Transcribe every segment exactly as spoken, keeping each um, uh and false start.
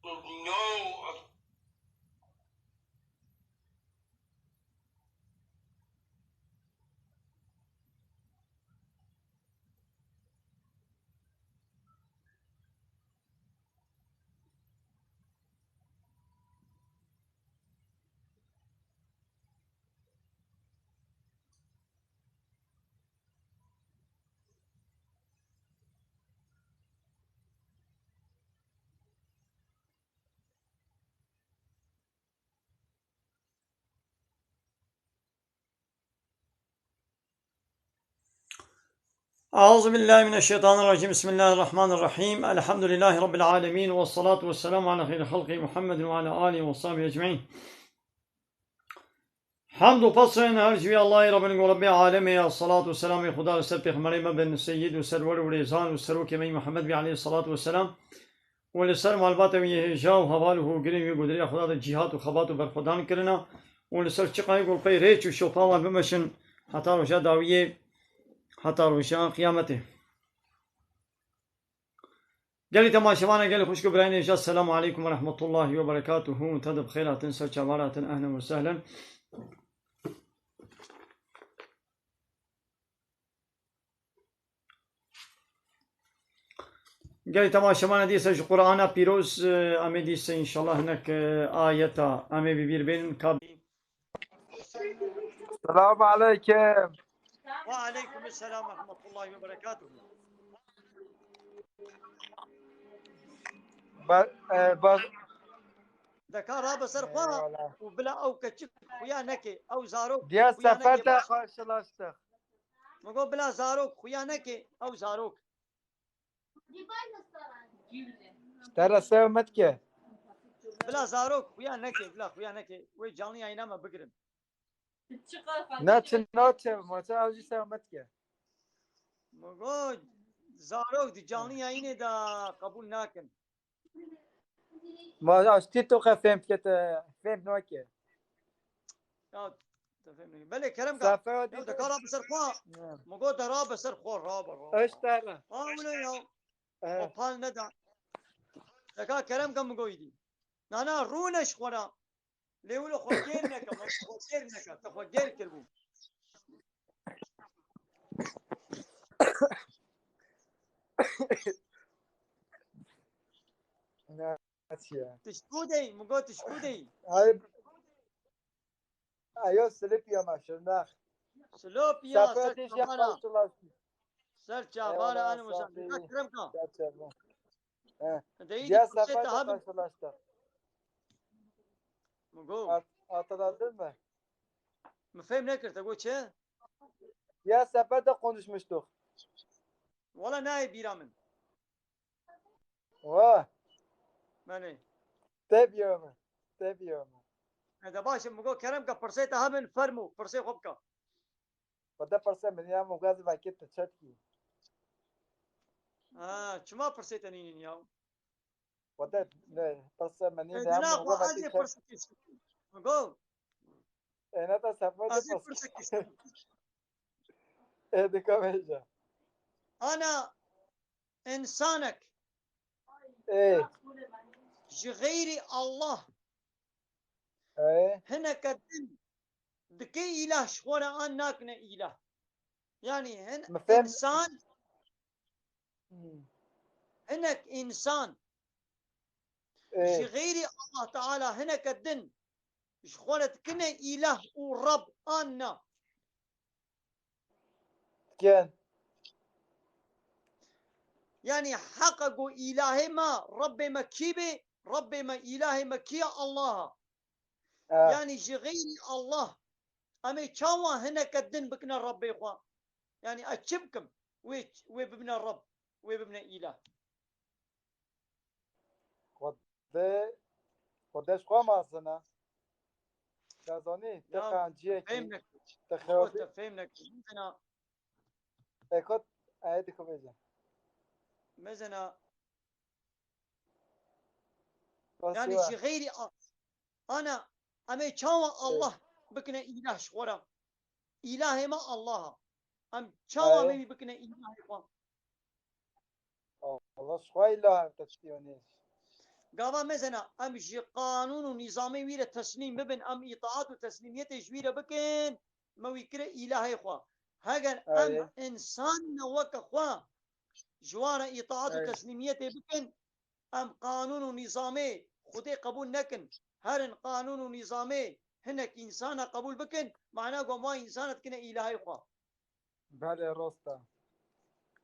No. أعوذ بالله من الشيطان الرجيم. بسم الله الرحمن الرحيم. الحمد لله رب العالمين. والصلاة والسلام على خير خلقه محمد وعلى آله وصحبه أجمعين. Hemd û pesên her ji wî Allahê Rabbin ku Rabbê alemê ya, salatu û selamê Xuda li ser pêxemberê me bin, seyyid û serwer û rêzan û serokê me Muhammed bî aleyhissalatu vesselam û li ser malbata wî yê hêja û heval û hogirên wî ku di rêya Xuda de cîhat û xebat û berxwedan kirina û li ser çiqayê ku pey rêç û şopa wan bimeşin heta roja dawiyê, heta roja qiyametê. Gelî temaşevana, gelî xwişk û birayên hêja, selamu aleykum ve rahmetullahi ve berekatuhu. Te de bi xêr hatin, ser çavan hatin, ehlen ve sehlen. Gelî temaşevana, dîsa ji Qur'ana Pîroz, e, em ê dîsa înşallah hinek, e, ayeta em ê bi bîr bênin ka Selamu aleykum. Ve aleykum selam ve rahmetullahi ve berekatuhu. Ba-, e, ba- Deka rabe ser xwe Eyvallah. Û bila ew keçik xuya neke, ew zarok Diya xuya neke. Sefer de karşılaştık. Min got bila zarok xuya neke, ew zarok. Te re sew me dike. Bila zarok xuya neke, bila xuya neke. Wê canlı yayına me bigirin. Ne çi naçe, ma çi ew jî sew me dike. Min got zarok di canlı yayınê de qebûl nakin. Ma ji TikTokê fêm dike, te fêm nake. Ya, te fêm nake. Belê kerem ka. Sefeya Ya, dî- deka rabe ser xwe. Ya. Min got de rabe ser xwe, rabe, rabe. Eş te re. Ha, wilo ya. Eh. O pal neda. Deka kerem ka min got îdî. Na, na, rûne ji xwe re. Lê wilo xwe gêr neke, xwe gêr neke. Te xwe gêr kirbû. Ne çi ye? Tişkû dey, min got tişkû dey. Ay, ayo Silipya me, Şirnex. Silopya, Sefet ser iş çavana. Yapar, Ser çavana, Eyvallah, anî Musa. Safî. Dika kerem ka. Gerçekten. He. Deyî Diğer di pirsê sefer te de habin. Karşılaştık. Min got. Hat-, hatırladın mı? Min fêm nekir, te got çi? Diğer sefer de konuşmuştuk. Wala nayê bîra min. Wa. Belê. Te bîra min. Te bîra min. E, de baş e, min got kerem ke pirsê te hebin, fermo, pirsê xwe bike. Xwedê pirse min ya, min gazî vekê tu çetkî. Ha, çima pirsê te nînin ya? Xwedê, ne, pirse min nînin ya, dina min xwe gazî ez ê çek- pirsê kiştim. Min got. E, ne ta sefer de Ez ê pirse- pirsê kiştim. E, dika vêja. Ana, însanek Ê. Ji xeyrî Allah Ê. Hineke din dike îlah ji xwe re an nakine îlah. Yanî hin-, Min fêm- însan, Hmm. Hinek însan Ê. Ji xeyrî Allah Teala hineke din ji xwe re dikine îlah û Reb an na? Dikin. Yanî heq e ku îlahê me, Rebbê me kî bê? Rebbê me, îlahê me kî ye? Allah e. E. Yanî ji xeyrî Allah em ê çawa hineke din bikine Rebbê xwe? Yanî ez çi bikim? Wê, wê bibine Reb, wê bibine îlah. Xwedê, Xwedê ji xwe mezin e. Te zanî, te Ya, qenciyekî, fêm nekir. Te xewa Xwe bî- te fêm nekir. Mezina. Ê, xwe, ê, dixwe bêje. Mezina. Bas Yanî wa. Ji xeyrî a-, ana, em ê çawa Ê. Allah bikine îlah ji xwe re? Îlahê me Allah e. Em çawa Ê. Em ê wî bikine îlahê xwe? Allah ji xwe îlah te tiştî yanî. Gava mezena em ji qanûn û nîzamê wî re teslîm bibin, em îtaat û teslîmiyetê ji wî re bikin, me wî kire îlahê xwe. Heger em Erê. însanine weke xwe ji wan re îtaat û Erê. teslîmiyetê bikin, em qanûn û nîzamê Xwedê qebûl nekin. Herin qanûn û nîzamê hinek însana qebûl bikin, mana ku em wan însana dikine îlahê xwe. Belê, rast e.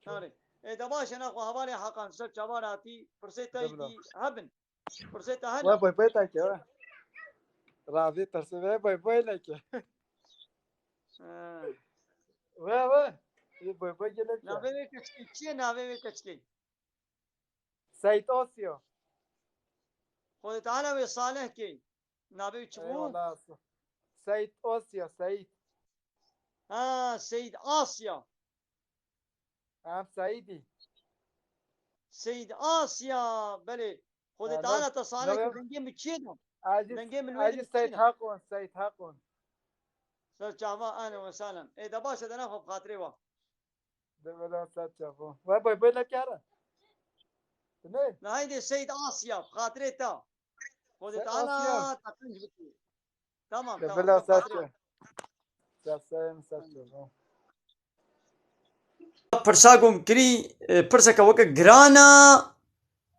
Yanî, ê, de baş e, naxwe hevalê Hakan ser çavan hatî, pirsê te Dibla. dî hebin. Pirsê te hene. We boy boy neke, we. Razî pirsê we boy boy neke. He. We, we. Ê boy boy gelek Navê ya. wê keçikê çi ye, navê wê keçikê? Seyîd Asya. Xwedê Teala wê salih kê. Navê wî çi bû? Eyvallah. Seyîd Asya, Seyîd. Ha, Seyîd Asya. Em Seyîdî. Seyîd Asya, belê. Xwedê Eyvallah. Teala te salih kê, Navê dengê min çi ye de? Aziz, Dengê min wê Aziz de çi Seyîd ye? Hakon, Seyîd Hakon. Ser çava, ahlen we sahlen. Ê, de baş e, de naxwe bi xatirê we. De bila ser çava. We boy boy nekere. Ne? Na haydi Seyîd Asya, bi xatirê te. Xwedê Seyîd Teala Asya. te qenc bikî. Tamam, De tamam, bila bi ser xatirê. çava. Ser ser, ser çava. Pirsa ku min kirî, e, pirseke weke giran e,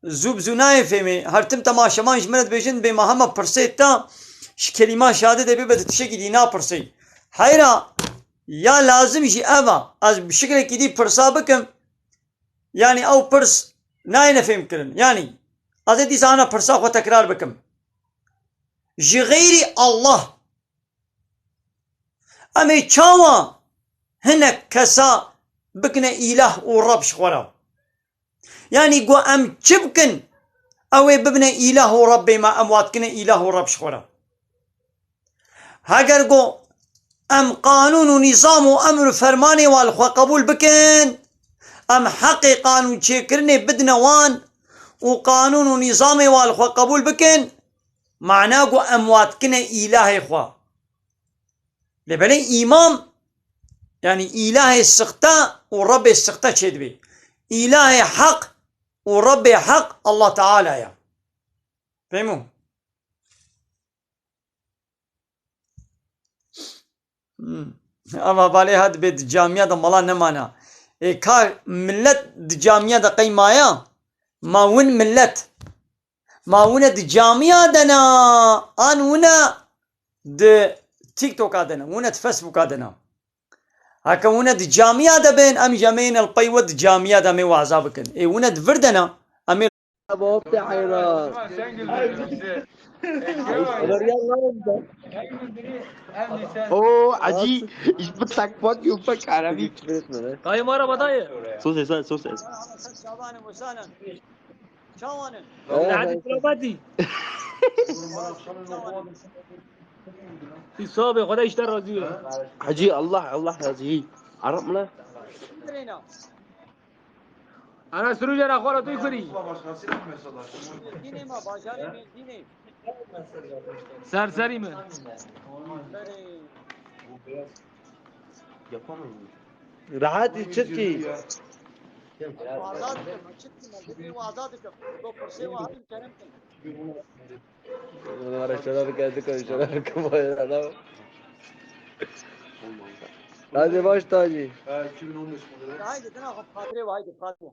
zû bi zû nayê fêmê. Her tim temaşevan ji min re dibêjin, bê ma hema pirsê te ji kelîma şehadetê bibe, tu tiştekî dî napirsê. Heyra, ya lazim jî ev e. Ez bi şiklekî dî pirsa bikim, yanî ew pirs nayêne fêmkirin. Yanî, ez ê dîsa ana pirsa xwe tekrar bikim. Ji xeyrî Allah, em ê çawa hinek kesa bikine îlah û reb ji xwe re? Yanî ku em çi bikin, ew ê bibine îlah û rebbê me, em wa dikine îlah û reb ji xwe re. Heger ku em qanûn û nîzam û emr û fermanê wa li xwe qebûl bikin, em heqê qanûn çêkirinê bidine wan û qanûn û nîzamê wa li xwe qebûl bikin, mana ku em wa dikine îlahê xwe. Lê belê îmam, yanî îlahê sixte û rebbê sixte çêdibê. Îlahê heq û rebbê heq Allah Teala ye. Fehmû? Hmm. Ama balê ha dibê di camiya de mala nemana. Ê ka millet di camiya de qey maya? Ma win millet. Ma wine di camiya de ne, an wine di TikToka de ne, wine di Facebooka de ne. Heke wine di camiya de bin, em jî em ê yên li pey we di camiya de em ê waza bikin. Ê wine di vir de ne, em ê Bab te heyran. Haber ya lan. Oo, Hacı, ich bin tak bak yok bak Arabi. Dayı merhaba dayı. Sus sen, sus sen. Şabanim, Şabanim. Hadi Trabati. Ti sabe, Xwedê ji te razî be. Hacı, Allah, Allah razî. Arap mı lan? Ana sürücü ra xora tu kurî. Dînê ma, bajarê me, dînê. Serserî me. Rahat çitkî. Azad dikim, çitkî me, dibê azad dikim. Do pirsê wa hatim kerem kin. Wara şeref ke, dikon şeref ke, vay adam. Hadi baş tacı. Haydi, dina xwe xatirê we, haydi, xatirê.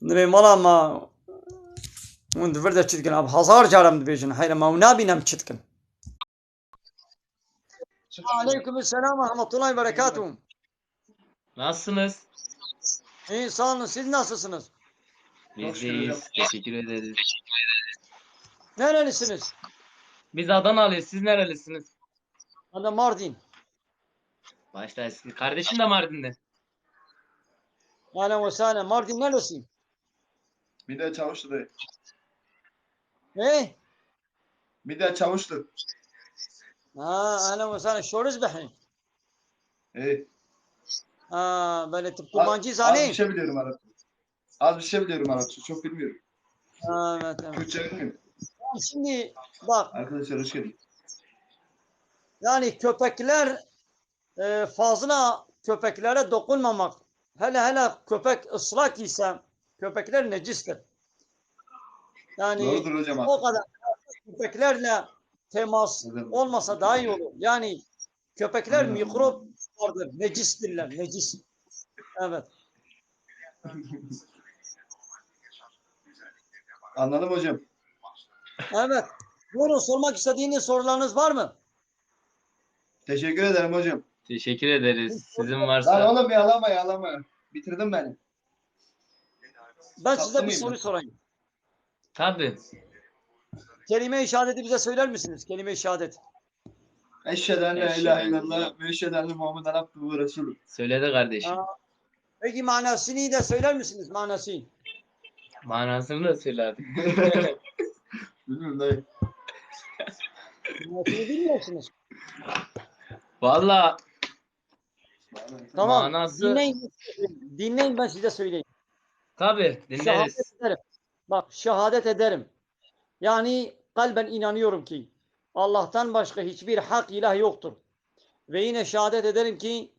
Nibê mala ma hûn di vir de çi dikin? Ab, hezar car em dibêjin, heyre ma hûn nabîn em çi dikin? Aleyküm selam ve rahmetullahi ve berekatuhu. Nasılsınız? İyi, sağ olun. Siz nasılsınız? Biz de iyiyiz. Teşekkür ederiz. Nerelisiniz? Biz Adanalıyız. Siz nerelisiniz? Ben de Mardin. Başta eski. Kardeşim de Mardin'de. Ahlen ve sahlen. Mardin neresi? Bir de Çavuşlu. He? Bir de Çavuşlu. Ha, ahlen ve sahlen. Şoriz behî. Hey. Ha, böyle tıp kurmancı zane. Az bir şey biliyorum Arapça. Az bir şey biliyorum Arapça. Çok bilmiyorum. Ha, evet, evet. Kürtçe bilmiyorum. Tamam, şimdi bak. Arkadaşlar hoş geldin. Yani köpekler, e, fazla köpeklere dokunmamak. Hele hele köpek ıslak ise köpekler necistir. Yani Doğrudur hocam, o kadar köpeklerle temas olmasa daha iyi olur. Yani köpekler mikrop vardır, necistirler, necis. Evet. Anladım hocam. Evet. Buyurun, sormak istediğiniz sorularınız var mı? Teşekkür ederim hocam. Teşekkür ederiz. Sizin varsa. Lan oğlum, yalama yalama. Bitirdin beni. Ben size bir soru sorayım. Tabii. Kelime-i şehadeti bize söyler misiniz? Kelime-i şehadet. Eşhedü en la ilahe illallah ve eşhedü enne Muhammeden abduhu ve resulü. Söyledi kardeşim. Aa, peki manasını da söyler misiniz? Manası. Manasını da söylerdik. Bilmiyorum dayı. Manasını bilmiyorsunuz. Valla Tamam. Manası... Dinleyin, dinleyin, ben size söyleyeyim. Tabii, dinleriz. Şehadet ederim. Bak, şehadet ederim. Yani kalben inanıyorum ki Allah'tan başka hiçbir hak ilah yoktur. Ve yine şehadet ederim ki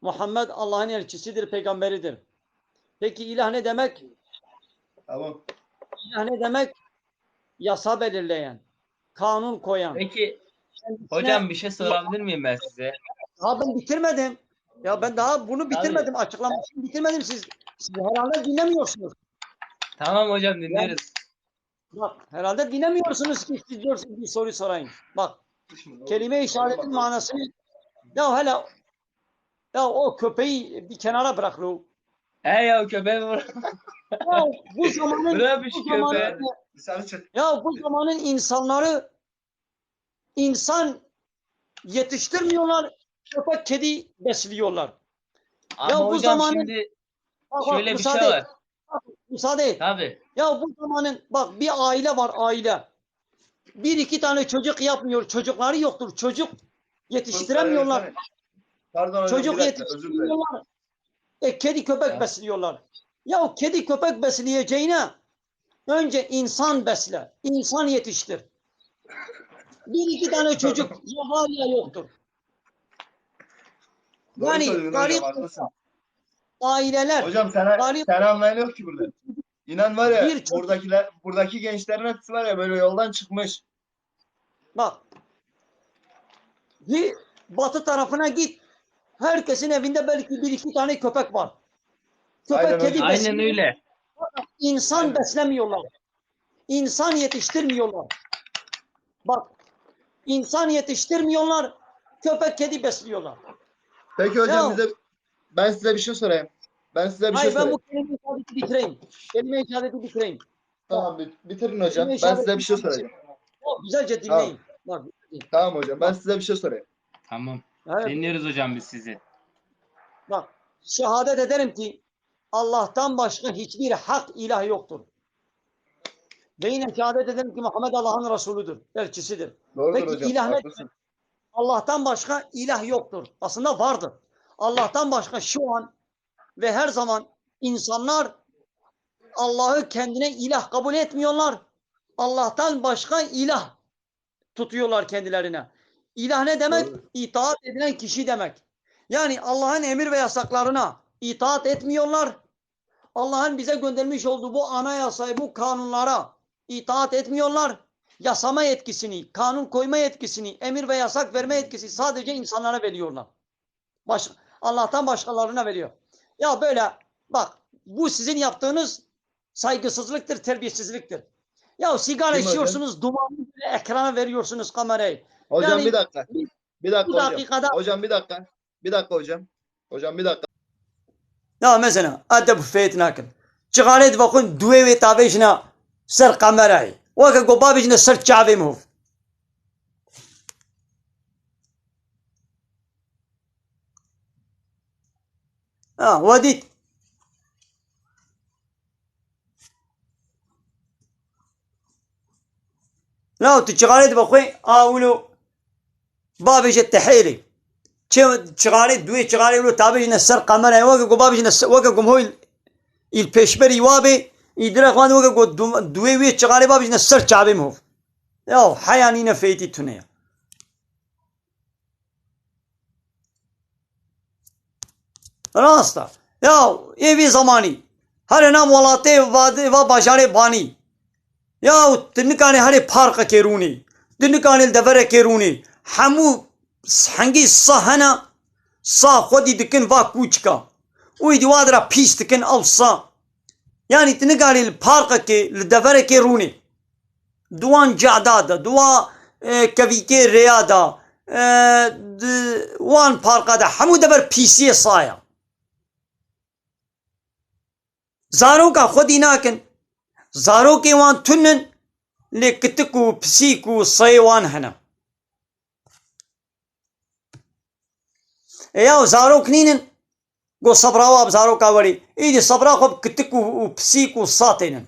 Muhammed Allah'ın elçisidir, peygamberidir. Peki ilah ne demek? Tamam. İlah ne demek? Yasa belirleyen, kanun koyan. Peki hocam, bir şey sorabilir miyim ben size? Daha ben bitirmedim. Ya ben daha bunu bitirmedim. Açıklamasını bitirmedim. Siz, siz herhalde dinlemiyorsunuz. Tamam hocam, dinliyoruz. Bak, herhalde dinlemiyorsunuz ki siz diyorsunuz bir soru sorayım. Bak, kelime-i şehadetin manasını, ya hele, ya o köpeği bir kenara bırak lo. He ya, köpeği bırak. Ya bu zamanın, Bırak şu bu zamanın, köpeği. Dışarı çık. Ya bu zamanın insanları insan yetiştirmiyorlar, köpek kedi besliyorlar. Ama Ya bu hocam zamanın- şimdi Bak, bak, şöyle bir şey müsaade var. et. Bak, müsaade et. Tabii. Ya bu zamanın, bak, bir aile var, aile. Bir iki tane çocuk yapmıyor, çocukları yoktur. Çocuk yetiştiremiyorlar. Pardon hocam, Çocuk bir dakika, özür dilerim. yetiştiremiyorlar. E, kedi köpek Ya. besliyorlar. Ya kedi köpek besleyeceğine önce insan besle, insan yetiştir. Bir iki tane çocuk ya var ya yoktur. Doğru Yani söylüyorsun hocam, garip haklısın. Aileler, Hocam sana, garip sana anlayın yok ki burada. İnan var ya, Bir çok- buradakiler, buradaki gençlerin hepsi var ya, böyle yoldan çıkmış. Bak. Bir batı tarafına git. Herkesin evinde belki bir iki tane köpek var. Köpek Aynen kedi öyle. Aynen besliyor. Öyle. İnsan beslemiyorlar. İnsan yetiştirmiyorlar. Bak. İnsan yetiştirmiyorlar. Köpek kedi besliyorlar. Peki hocam, Ya. bize, ben size bir şey sorayım. Ben size bir Hayır, şey ben sorayım. Bu kelime-i şehadeti bitireyim. Kelime-i şehadeti bitireyim. Tamam, bit- bitirin hocam. Şimdi Ben size bir şey işaret- sorayım. Çok güzelce dinleyin. Bak, Tamam hocam, ben size bir şey sorayım. Tamam. evet, Dinliyoruz hocam biz sizi. Bak, şehadet ederim ki Allah'tan başka hiçbir hak ilah yoktur. Ve yine şehadet ederim ki Muhammed Allah'ın Resulüdür, elçisidir. Doğrudur Peki hocam, ilah ne haklısın. Allah'tan başka ilah yoktur. Aslında vardır. Allah'tan başka şu an ve her zaman insanlar Allah'ı kendine ilah kabul etmiyorlar. Allah'tan başka ilah tutuyorlar kendilerine. İlah ne demek? Doğru. İtaat edilen kişi demek. Yani Allah'ın emir ve yasaklarına itaat etmiyorlar. Allah'ın bize göndermiş olduğu bu anayasayı, bu kanunlara itaat etmiyorlar. Yasama yetkisini, kanun koyma yetkisini, emir ve yasak verme yetkisi sadece insanlara veriyorlar. Baş, Allah'tan başkalarına veriyor. Ya böyle bak, bu sizin yaptığınız saygısızlıktır, terbiyesizliktir. Ya sigara Kim hocam? Içiyorsunuz, dumanı böyle ekrana veriyorsunuz, kamerayı. Hocam Yani bir dakika. Bir dakika bu hocam. Dakikada Hocam bir dakika. Bir dakika hocam. Hocam bir dakika. Ya mesela edeb û fêt nakin. Çixalê dibe xwe duê wê tavêjine ser kamerayê. Weke ku babêjine ser çavê min hov. Ha, we dît. Law tu çixalê dibe xwe, a wilo babêje tehêlê. Çi çixalê, duê çixalê wilo tabêjine ser kamerayê, weke ku babêjine se-, weke ku hoy îl pêşberî wa bê, î direk wan weke ku du-, duê wê çixalê babêjine ser çavê min hov. Ya heya nîne fêtî tune ya. Rast e. Ya ê vî zemanî. Her nam welatê va, va bajarê banî. Yaw tu nikanê herê parqekê rûnê, tu nikanê li deverekê rûnê, hemû hengî sa hene, sa xwedî dikin va kûçika. Û êdî wa dira pîs dikin ew sa. Yanî tu nikanê li parqekê, li deverekê rûnê. Di wan cehda de, di wa, e, kevîkê rêya de, e, di wan parqa de, hemû dever pîsiyê sa ye. Zaroka xwedî nakin. Zarokê wan tun in, lê kitik û pisîk û seyê wan hene. E ya zarok nînin, go sebra wa bi zaroka werî. Îdî sebra xwe bi kitik û, û pisîk û sa tênin.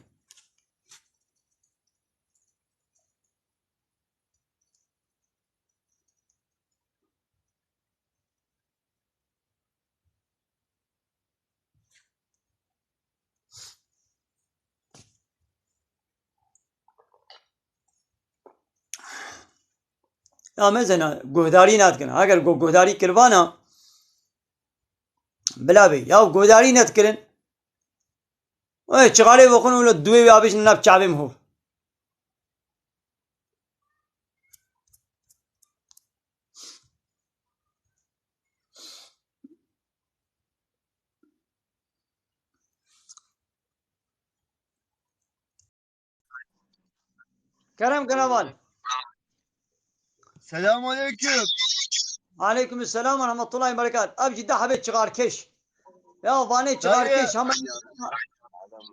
Ya mezena, guhdarî nadikin. Eger go guhdarî kirvana, bila bê. Ya guhdarî nedikirin. Oy, çixalê voxin û duwê wî abêjin nav çavê min hov. Kerem Karavan. Selamun aleyküm. Aleyküm selam ve rahmetullahi ve berekat. Ev jî de hebê çixarkeş. Ya vanê çixarkeş hemen.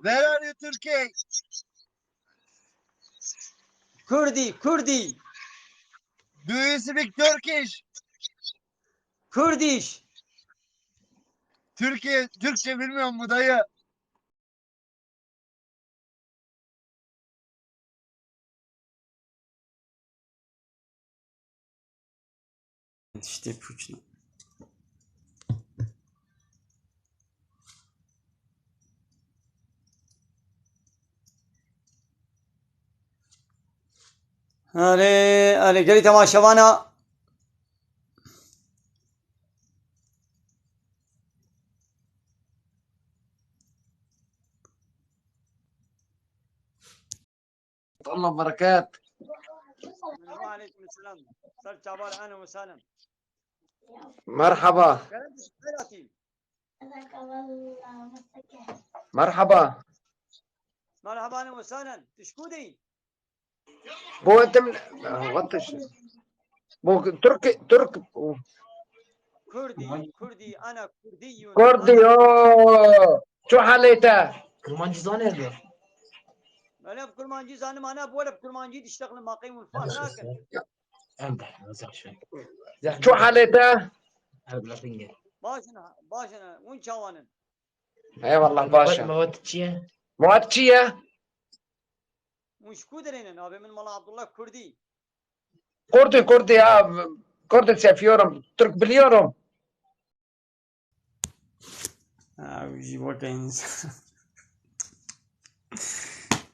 Where are you Turkey? Kurdî, Kurdî. Do you speak Turkish? Kurdish. Türkiye, Türkçe bilmiyor mu dayı? Tiştê pûç ne. Erê, erê, gelî temaşevana. الله بركات. وعليكم السلام. سر چاوان، اهلا وسهلا. مرحبا. كلام حياتي. مرحبا. مرحبا، اهلا وسهلا. تشكودي. بو انت من، آه، وطش. بو ترك، ترك. كردي، كردي، أنا كردي، كردي، أنا أوه. شو حاليته؟ Kurmancî zanê li. Belê bi kurmancî zanim, ana bi were bi kurmancî diştexlim, ma qey hûn fah nakin. Em de, zehşe. Ço halê te? Ev bila bingê. Baş in, baş in, hûn çawan in? Eyvallah, baş e. Mewat çi ye? Mewat çi ye? Hûn ji ku derê ne? Navê min Mala Abdullah Kurdî. Kurdî, Kurdî ya. Kurdî seviyorum. Türk biliyorum. Ew jî weke însan.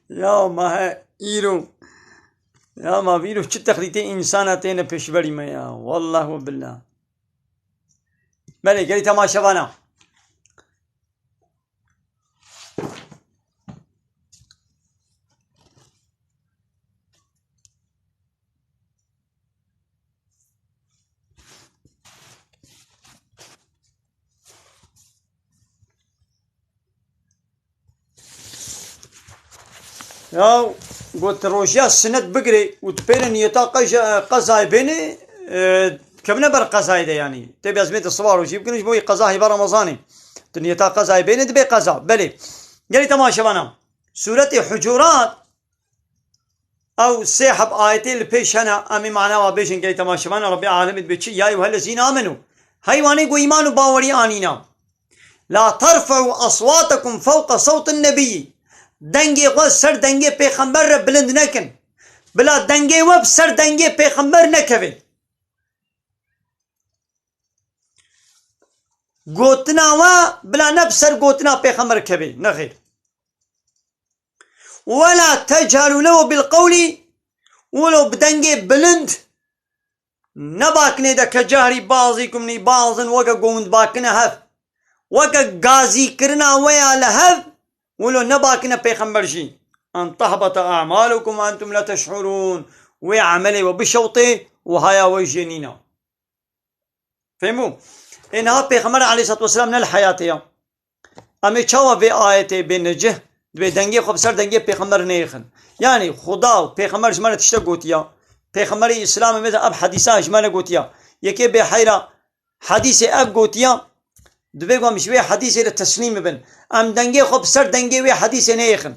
Ya ma he îro. Ya ma vîro çi texlîtê însana têne pêşberî me ya. Wallah we billah. Belê, gelî temaşevana. Ya got, tu rojiya sinet bigirê û tu pêre niyeta qeja-, qezayê bênê, e, kevine ber qezayê de yanî. Tê bi ezmê de siwa rojî bikin, ji bo yê qeza heyva Remezanê. Tu niyeta qezayê bênê, dibê qeza. Belê. Gelî temaşevana. Sûretê Hucurat, ew sê heb ayetê li pêş hene, em ê mana wa bêjin, gelî temaşevana Rebbê alemê dibê çi? Ya eyyuhellezîne amenu. Hey wanê ku îman û bawerî anîna. La terfe'u eswatekum fewqe sewtin nebiyî. Dengê xwe ser dengê pêxember re bilind nekin. Bila dengê we bi ser dengê pêxember nekeve. Gotina we bila ne bi ser gotina pêxember keve. Nexêr. Wela techaru lehu bil qewlî, wilo bi dengê bilind nebakinê de ke cehrî bazîkum lî bazin, weke gowndbakine hev. Weke gazîkirina we ya li hev, wilo nebakine pêxember jî. أن تحبط أعمالكم وأنتم لا تشعرون. Wê emelê we bişewtê û haya we jê nîna. Fehmû? Ê niha Pêxember aleyhissalatu vesselam ne li heyatê ya. Em ê çawa vê ayetê bê necih, dibê dengê xwe bi ser dengê Pêxember neyêxin? Yanî Xuda û Pêxember ji me re tiştek gotiya. Pêxemberê Îslamê me de ev hedîsa ji me re gotiya. Yekê bê heyra hedîsê ev gotiya, divê ku em ji wê hedîsê re teslîm bibin. Em dengê xwe bi ser dengê wê hedîsê neyêxin.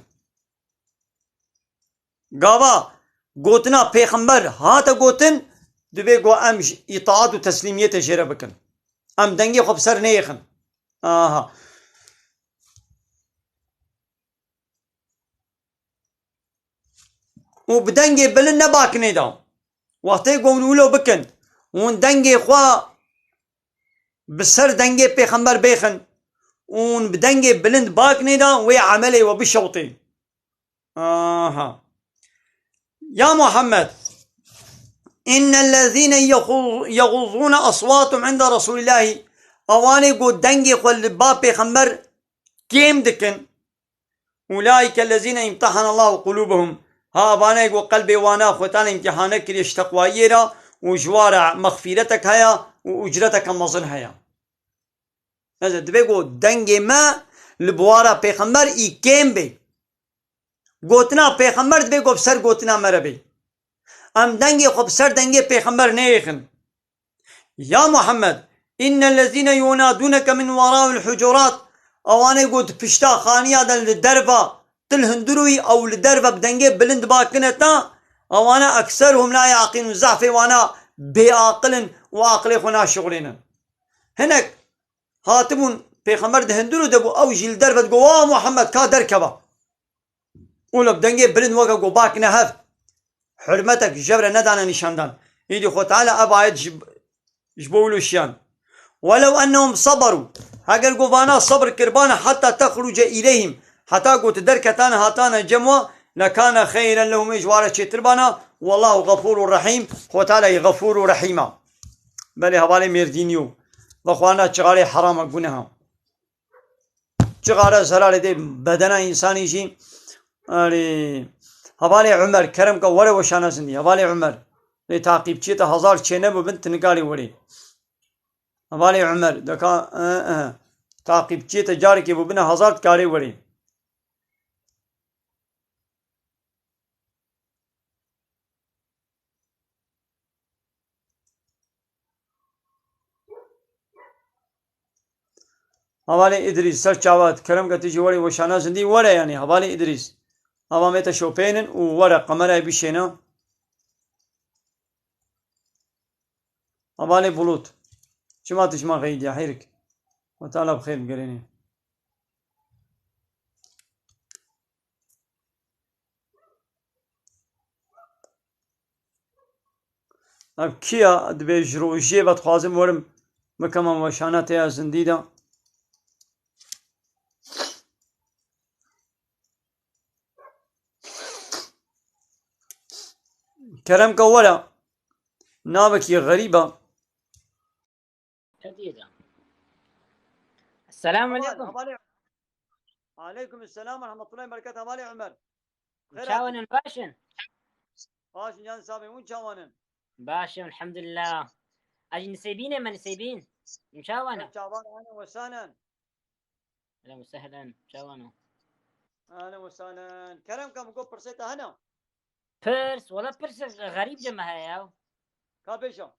Gava gotina Pêxember hate gotin, divê ku em ji îtaat û teslîmiyetê jê re bikin. Em dengê xwe bi ser neyêxin. Aha. Û bi dengê bilind ne bakinê da. Wextê ku hûn wilo bikin, hûn dengê xwe bi ser dengê Pêxember bêxin û hûn bi dengê bilind bakinê da, wê emelê we bişewtê. Aha. Ya Muhammed, innellezîne yexu-, yexuzzûne aswâtehum inde Resûlillâhi, ewanê ku dengê xwe li ba Pêxember kêm dikin, ulaîkellezîne îmtehanallâhu qulûbehum, ha evanê ku qelbê wana Xwetana îmtîhane kiriye ji teqwayiyê re û ji wa re mexfîretek heye û ucreteke mezin heye. Ez ê divê ku dengê me li biwara Pêxember î kêm bê. Gotina Pêxember divê ku bi ser gotina me re bê. Em dengê xwe bi ser dengê Pêxember neyêxin. Ya Muhammed, innellezîne yunadûneke min werâil hucurat, ewanê ku di pişta xaniya de li derva til hundirûyî ew li derve bi dengê bilind bakine ta, ewana ekseruhum la yaqîlûn, zehfê wana bêaqil in û aqilê xwe naşixulînin. Hinek hatibûn, Pêxember di hundirû de bû, ew jî li derve digot, "Wa Muhammed, ka derkeva." Û li dengê bilind weke ku bak ne hev, hurmetek ji re nedane nîşandan. Îdî Xwe Teala ev ayet ji, ji bo wilo şiyan. "Welew ennehum saberû", heger ku vana sebr kiribane, "heta texruce îleyhim", heta ku tu derketane hatane cem wa, "lekane xeyren lehum", ê ji wa re çêtir bana, "Wallahu xefûrû rehîm", Xwe Teala yê xefûr û rehîm a. Belê hevalê Mêrdînî yo. Vexwana çixarê herama guneha. Çixare zerarê dê bedena însanî jî. Erê, hevalê Umer, kerem ke were weşana zindî. Hevalê Umer. Lê taqîbçiyê te hezar çênebû bin, tu nikarî werî. Hevalê Umer, deka, e, e. Taqîbçiyê te carekê bû bine hezar dikarê werî. Hevalê Îdrîs, ser çavat, kerem ke tu jî werê weşana zindî, were yanî, hevalê Îdrîs. Hava me te şopênin û were, kamerayê bişêne. Hevalê Bulut, çima tu ji me xeyîdiya heyrik? Xwe Teala bi xêr bigerêne. Ev kî ya, dibê ji rojiyê ve dixwazim werim bikema weşana te ya zindî de. Kerem ke were, navekî xerîb e. Selamun aleyküm. Aleykum selam ve rahmetullahi ve berekatuhu. Hevalê Umer. Xêr hatî. Çawan in, baş in? Baş in, can sabê, hûn çawan in? Baş in, elhamdulillah. Ez ji Nisêbînê me, Nisêbîn. Hûn çawan in? Çawan, ahlen we sahlen. Ehlen we sehlen. Çawan in? Ahlen we sahlen. Kerem ke min got pirsê te hene? Pirs, wela pirs xerîb ji me heye ya. Ka bêje.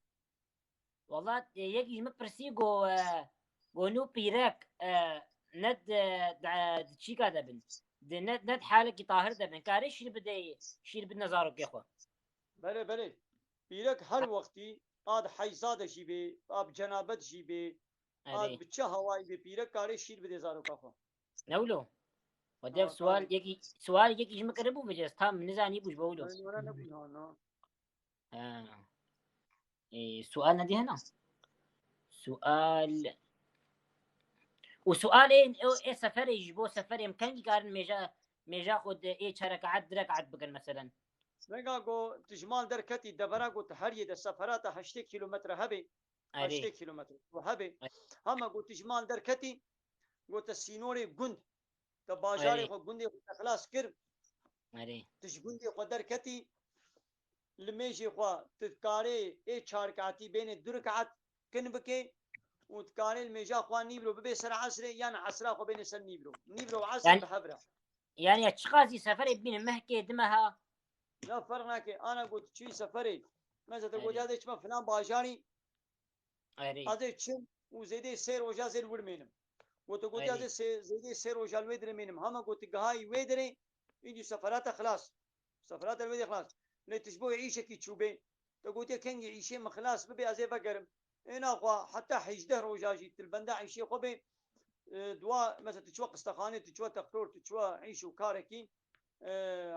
Wela, e, yekî ji min pirsî got, e, got nû pîrek, e, ne di, di, di çîka de bin. Di ne, ne di halekî tahir de bin. Karê şîr bidê, şîr bidine zarokê xwe. Belê, belê. Pîrek her wextî, a di heyza de jî bê, a bi cenabet jî bê, a Erê. bi çi hawayî bê, pîrek karê şîr bidê zaroka xwe. Ne wilo? Xwedê Ha, sual karê. yekî, sual yekî ji min kiribû vêce, ez tam nizanîbû ji bo wilo. Belê, wela nebûn ha, na. Ha. Ê, sual nedî hene? Sual. Û sual ê, ê, ê seferê ji bo seferê em kengî karin mêja, mêja xwe di ê çar rekaet, di rekaet bikin meselen. Venga ku tu ji mal derketî, devera ku tu heriyê de sefera te heştê kîlometre hebe, Erê. heştê kîlometre ku hebe. Erê. Hema ku tu ji mal derketî, ku te sînorê gund, te bajarê Erê. xwe, gundê xwe te xilas kir, Erê. Tu ji gundê xwe derketî, li mêjê xwe tu dikarê ê çar rekatî bênê du rekat kin bikê û dikarê li mêja xwe nîvro bibê ser esrê yan esra xwe bênê ser nîvro. Nîvro û esr Yani, bi hev re. Yani ya çiqasî seferê bîne mehkê di meha? Ya ferq nake. Ana got çi seferê. Mesela te Erê. Gotiya de çima filan bajarî. Erê. Ez ê çim û zêdê sê roja zêr wir mênim. Got gotiya Erê. Zê sê, zêdê sê roja li wê dirê mênim. Hema got gihayî wê dirê, îdî seferate xilas. Seferate li wê dirê xilas. Lê tu ji bo îşekî çûbê. Te gotiye kengî îşê min xilas bibe ez ê vegerim. Ê naxwe heta hejdeh roja jî tu li benda îşê xwe bê. E, dua, mesela tu çiwa qistexanê, tu çiwa textor, tu çiwa îş û karekî. E,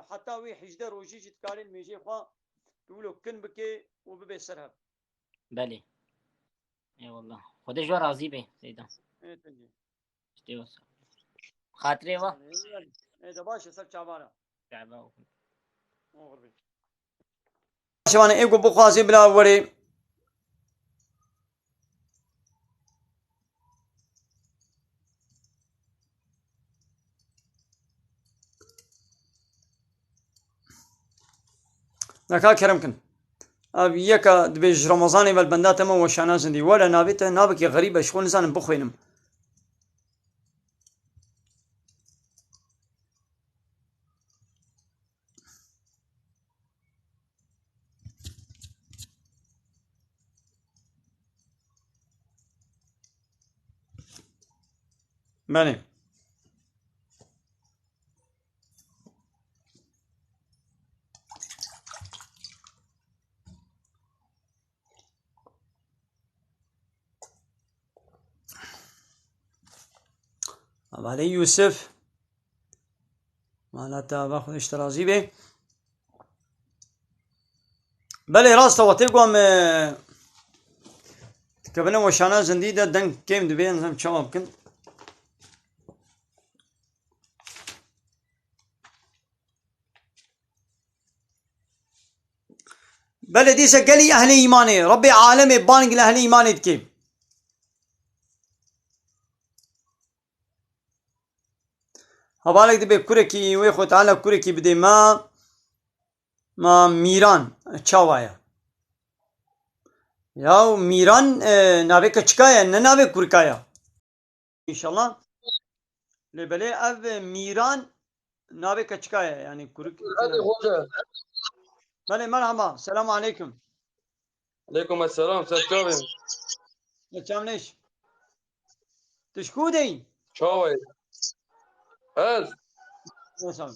heta wê hejdeh rojî jî dikarê li mêjê xwe tu wilo kin bikê û bibê ser hev. Belê. Eyvallah. Xwedê ji we razî be, Seyda. Ê, tengî. Xatirê we. Ê, de baş e, ser çavana. Çava. Oxir be. Şevane ê ku bixwazê bila werê. Neka kerem kin. Ev yeka dibê ji Remezanê ve li benda te me weşana zindî. Were navê te navekî xerîb e, ji xwe nizanim bixwînim. Belê. Hevalê Yûsif. Mala te ava xwe ji te razî be. Belê, rast e, wextê ku em, e, dikevine weşana zindî de deng kêm dibe, em çawa bikin. Belê, dîse gelî ehlê îmanê, Rebbê alemê bang li ehlê îmanê dike. Hevalek dibe kurekî wê xwe Teala kurekî bidê me, ma Mîran çawa ye? Yaw Mîran, e, navê keçika ye, ne navê kurika ye. Înşallah. Lê belê ev Mîran navê keçika ye, yani kurik. Hadi hoca. Belê, merhaba. Selamu aleyküm. Aleyküm esselam. Ser çavê. Ne çam neş? Tu ji ku deyî? Çawa yî? Ez? Mesela.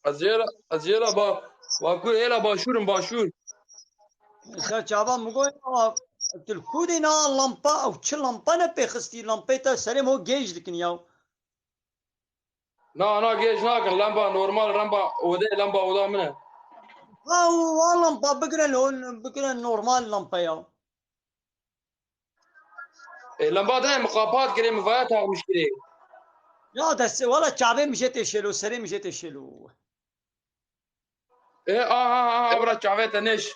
Ez jê re, ez jê re ba, Bakur, êla başûr im, başûr. Ser çava min got, "Ya, tu li ku dê na lampa, ew çi lampa ne pê xistî, lampê te serê min gêj dikin ya." Na, na gêj nakin, lemba normal, remba odê, lemba oda min e. Ha, wa lampa bigire lo-, bigire normal lampa ya. E, lemba de min qapat kirê, min vaya takmiş kirê. Ya destê, wala çavê min jê tê şêlo, serê min jê tê şêlo. E, aha, aha, bira çavê te nêş.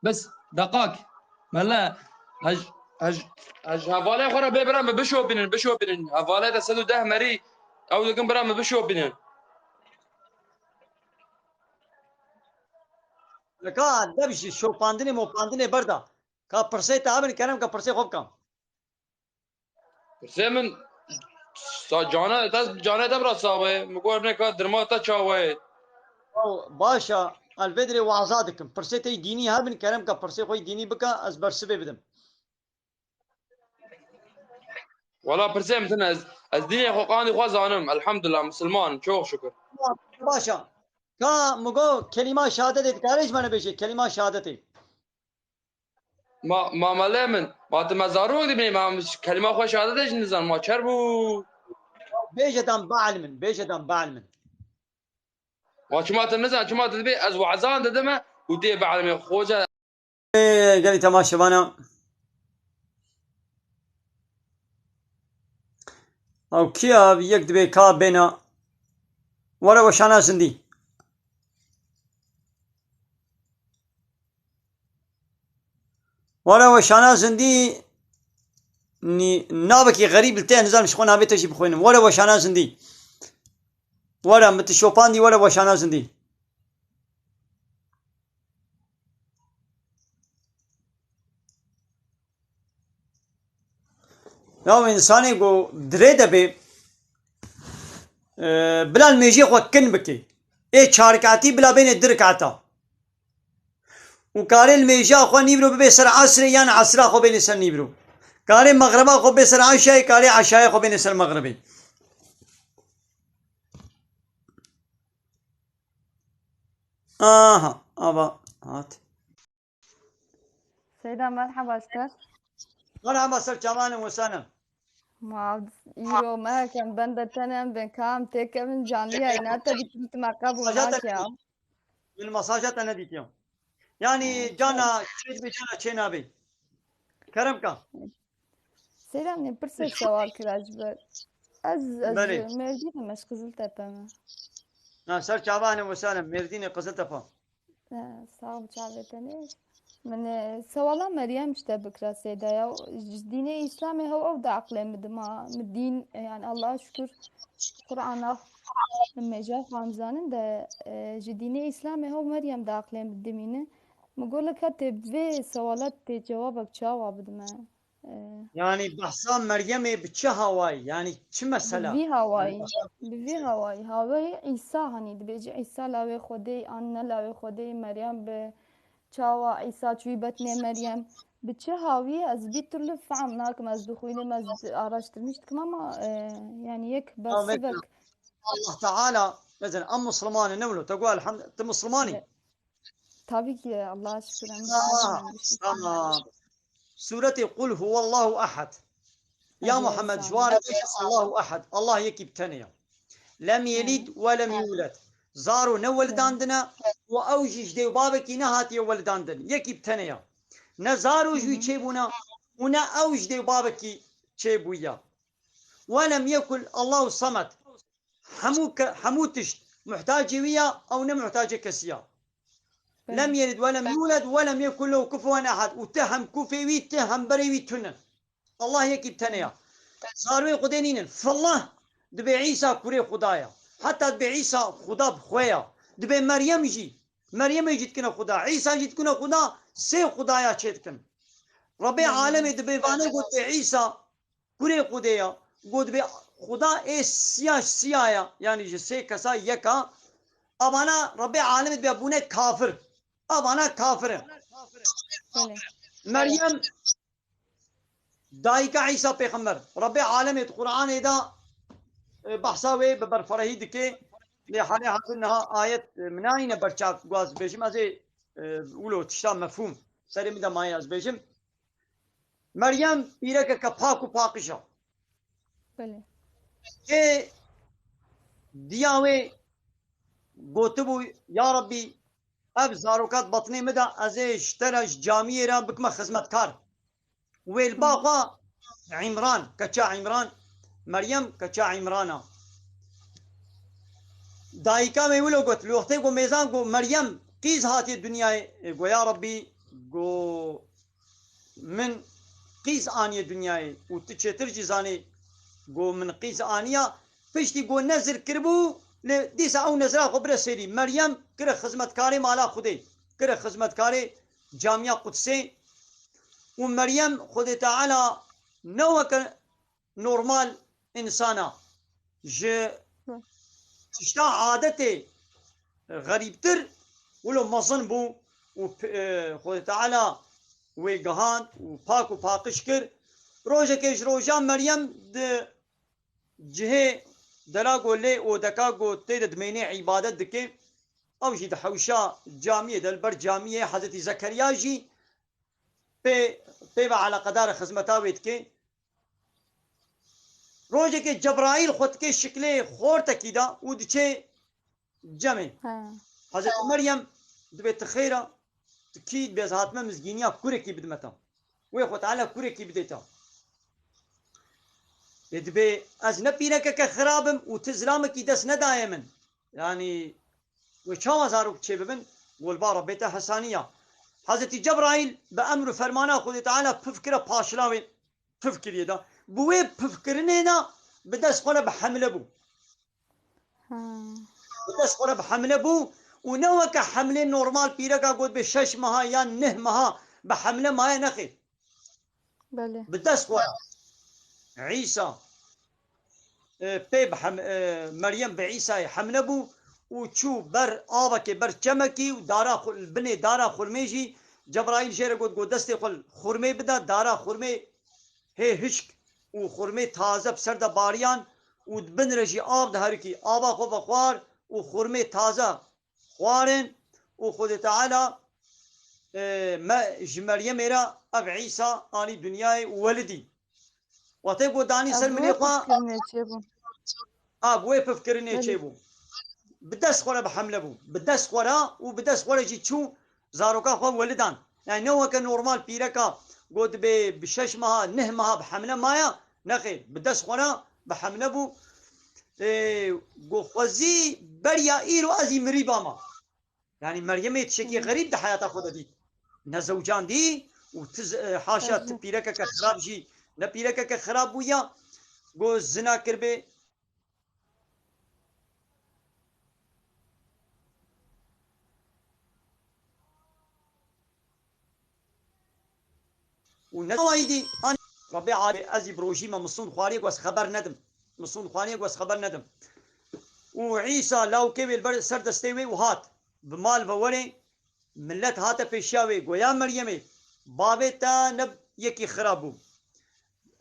Bes, deqak. Mele, hej, hej, hej hevalê xwe re bê bira min bişopînin, bişopînin. Hevalê de sed û deh merî, ew dikin bira min bişopînin. Ka dev jî şopandinê mopandinê berda. Ka pirsê te hebin kerem ka pirsê xwe bikim. Pirsê min sa cane, te cane te bira sawe. Min got ne ka dirma te çawe. Baş e, elvêdirê waza dikim. Pirsê te dînî hebin kerem ka pirsê xwe dînî bike ez bersivê bidim. Wala pirsê min tune ez, ez dînê xwe qandî xwe zanim. Elhamdulillah, misilman, çok şükür. Baş e. Ka min got kelîma şehadetê dikarê ji me nebêjê, kelîma şehadetê. Ma, ma mele min, ma tu me zarok dibînî, ma min kelîma xwe şehadetê jî nizan, ma çer bû. Bêje dan bielmin, bêje dan bielmin. Wa çima tu nizan, çima tu dibê ez wazan didime û tê bielmê xoca. Ê, gelî temaşevana. Ew kî ye? Ev yek dibê ka bêna. Were weşana zindî. Were weşana zindî. nî-, navekî xerîb li te nizanim ji xwe navê te jî bixwînim. Were weşana zindî. Were min tu şopandî, were weşana zindî. Ya însanê ku dirê de bê, e, bila li mêjê xwe kin bike. Ê çar rekatî bila bêne du rekata. Û karê li mêja xwe nîvro bibe ser esrê yan esra xwe bêne ser nîvro. Karê mexreba xwe bê ser eşayê, karê eşayê xwe bêne ser mexribê. Aha, ava hat. Seyda, merheba ser. Merheba ser çavanê wesanem. Ma îro me hekem bende tenem ben kam têkevin canliya ina te dîtim tu me qebûl nakiya. Min mesaja te nedîtiya. Yani cana çê dibe cana çê nabe. Kerem ka. Seyda, min pirsek sewal kira ji ber. Ez, ez Belê. Mêrdîn im, ez Qiziltepe me. Na ser çavanê wesanem, Mêrdînê Qiziltepe. Sağ ol, çavê te nêz. Min e, sewala Meryem ji te bikira Seyda ya. Ji dînê Îslamê hew ew diaqilê min dima. Min dîn, e, yani Allah'a şükür Qur'ana min mêja xwe em zanin de e, ji dînê Îslamê hew Meryem diaqilê min dimîne. Min got lek hetê vê sewala tê cewabek çawa bidime. E, Yani behsa Meryemê bi çi hawayî? Yani çi mesela? Bi vî hawayî. Bi vî hawayî. Hawayî Îsa hanî dibêjî Îsa lawê Xwedê an ne lawê Xwedê, Meryem bi çawa Îsa çûyî betnê Meryem. Bi çi hawî ez bî türlü fehm nakim, ez dixwînim, ez araştirmiş dikim ama e, yani yek bersivek. Allah Teala, mesela em Müslümanê ne wilo? Te got elhamd, tu Müslümanî? Tabii ki Allah'a şükür. Tamam. Suretê Qul huwallahu ehad. Ya Muhammed, ji wan re bêje Allahu ehad. Allah yekî bi tenê ya. Lem yelid we lem yuled. Zaro ne welidandine û ew jî ji dê û bavekî nehatiye welidandin. Yekî bi tenê ya. Ne zaro ji wî çêbûne û ne ew ji dê û bavekî çêbûye. Welem yekul Allahu samed. Hemû ke, hemû tişt muhtacê wî ya, ew ne muhtacê kesî ya. Lem yelid welem yuled welem yekun lehu kufuwen ehad. Û ti hem kufê wî, ti hem berê wî tune. Allah yekî bi tenê ya. Zarwê Xwedê nînin. Fillah dibê Îsa kurê Xuda ya. Heta dibê Îsa Xuda bi xwe ya. Dibê Meryem jî. Meryemê jî dikine Xuda. Îsa jî dikine Xuda. Sê Xudaya çê dikin. Rebê alemê dibê vanê got dibê Îsa kurê Xwedê ya. Got dibê Xuda ê siya siya ya. Yani ji sê kesa yek a. Avana Rebê alemê dibê bûne kafir. Avana kafir e. Meryem dayika Îsa pêxember. Rebê alemê di Qur'anê de e, behsa wê bi berferehî dike. Lê halê hazir niha ayet e, min nayîne berçav ku ez bêjim. Ez ê e, wilo tişta mefhûm serê min de maye ez bêjim. Meryem pîrekeke pak û paqij e. Belê. Ê diya wê gotibû, ya Rebbî, ev zaroka di betnê min de ez ê ji te re ji camiyê re bikime xizmetkar. Wê li ba xwe Îmran, keça Îmran, Meryem keça Îmran a. Dayika wê wilo got, li wextê ku mêzan ku Meryem qîz hatiye dinyayê, e, go ya Rebbî, go min qîz aniye dinyayê û tu çêtir jî zanî go min qîz aniya, piştî go nezir kiribû, lê dîsa ew nezira xwe bire serî. Meryem kire xizmetkarê mala Xwedê, kire xizmetkarê camiya Qudsê û Meryem Xwedê Teala ne weke normal însana ji tişta adetê xerîbtir wilo mezin bû û p-, e, Xwedê Teala wê gihand û pak û paqij kir. Rojekê ji rojan Meryem di cihê dera ku lê odeka ku tê de dimênê îbadet dike, ew jî di hewşa camiyê de li ber camiyê Hezretî Zekeriya jî pê, pê ve eleqedar e, xizmeta wê dike. Rojekê Cebraîl xwe dike şiklê xortekî de û diçe cemê. He. Hezretî Meryem dibê tu xêr a, tu kî? Dibê ez hatime mizgîniya kurekî bidime te. Wê Xwe Teala kurekî bidê te. Ê dibê ez ne pîrekeke xirab im û tu zilamekî dest nedayê min. Yanî wê çawa zarok çê bibin? Wê li ba Rebbê te hesaniya. Hezretî Cebraîl bi emr û fermana Xwedê Teala pif kire paşila wê. pif kiriye da. Bi wê pifkirinê de bi dest xwe re bi hemle bû. Ha. Bi dest xwe re bi hemle bû û ne weke hemlê normal pîreka got bê şeş meha yan neh meha bi hemle maye nexê. Belê. Bi dest xwe re. Îsa, e, pê bi hem-, e, Meryem bi Îsayê hemle bû û çû ber avekê, ber çemekî û dara xu-, binê dara xurmê jî Cebraîl jê re got, got, destê xwe xurmê bide, dara xurmê hê hişk û xurmê taze bi ser de bariyan û di bin re jî av diherikî. Ava xwe vexwar û xurmê taze xwarin û Xwedê Teala, e, me, ji Meryemê re ev Îsa anî dinyayê û welidî. Watê ku danî ser milê xwe, Pifkirinê çêbû. Ha, bi wê pifkirinê Belê. çêbû. Bi dest xwe re bi hemle bû. Bi dest xwe re û bi dest xwe re jî çû zaroka xwe welidan. Yani ne weke normal pîreka got dibê bi şeş meha, neh meha bi hemle maya. Nexêr, bi dest xwe re bi hemle bû. Ê, got xwezî beriya îro ez î mirî bama. Yani Meryemê tiştekî xerîb di heyata xwe de dît. Ne zewcandî û ti z-, e, haşa ti pîrekeke xirab jî, ne pîrekeke xirab bû ya. Got zina kiribê. Û ne dawayî dî, an Rebê alê ez î bi rojî me misûn xwariyê ku ez xeber nedim. Misûn xwariyê ku ez xeber nedim. Û Îsa lawkê wê li ber ser destê wê û hat. Bi mal ve werê millet hate pêşiya wê. Goya Meryemê, bavê te ne yekî xirab bû.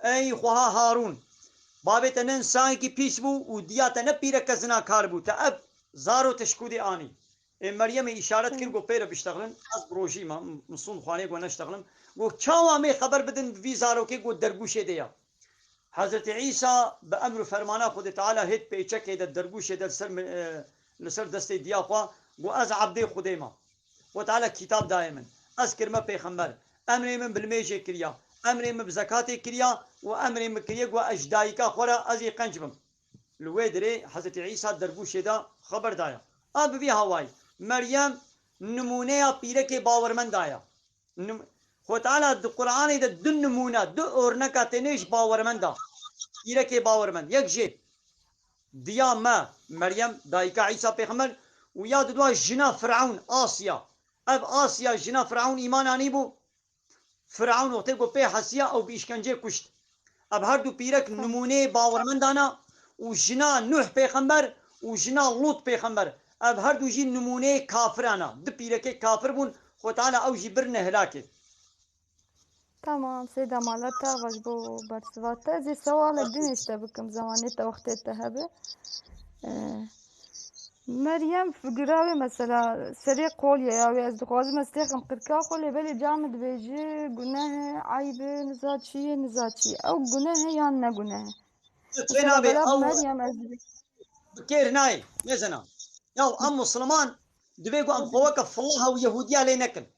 Ey xweha Harûn, bavê te ne însanekî pîs bû û diya te ne pîreke zinakar bû. Te ev zaro te ji kûdê anî. Ê Meryemê îşaret kir, got pê re biştexilin, ez bi rojî me, misûn xwanê got neştexilin. Got çawa mê xeber bidin vî zarokê got dergûşê de ya. Hezretî Îsa bi emr û fermana Xwedê Teala hêt pêçekê de dergûşê de li ser mi-, e, li ser destê diya xwe, got ez ebdê Xwedê me. Xwedê Teala kîtab daye min. Ez kirime pêxember. Emrê min bi limêjê kiriya. Emrê min bi zekatê kiriya û emrê min kiriye got ez ji dayika xwe re ez ê qenc bim. Li wê dirê Hezretî Îsa dergûşê de xeber daye. A bi vî hawayî Meryem nimûneya pîrekê bawermenda ye. Nim-, Xwedê Teala di Quranê de du nimûne, du örneka tênê ji bawermenda. Pîrekê bawermend. Yek jê diya me Meryem, dayika Îsa pêxember û ya didwa jina Firewn, Asya. Ev Asya jina Firewn îman anîbû. Firewn wextê ku pê hesiya ew bi îşkencê kuşt. Ev her du pîrek nimûneyê bawermendana û jina Nuh pêxember û jina Lut pêxember. Ev her du jî nimûneyê kafirana. Du pîrekê kafir bûn, Xwedê Teala ew jî birine hilakê. Tamam, Seyda mala te ava ji bo bersiva te. Ez ê sewalek din ê ji te bikim, zemanê te wextê te hebe. Ee, Meryem figura wê mesela serê qolye ya wê, ez dixwazim ez têxim qirka xwe, lê belê ca min dibêje guneh e, eyb e, niza çi ye, niza çi ye. Ew guneh e yan ne guneh e? Çê nabê, ew Meryem ez bi kêr nayê, mezena. Ya em Musliman dibê ku em xwe weke Fillaha û Yehudiya lê nekin.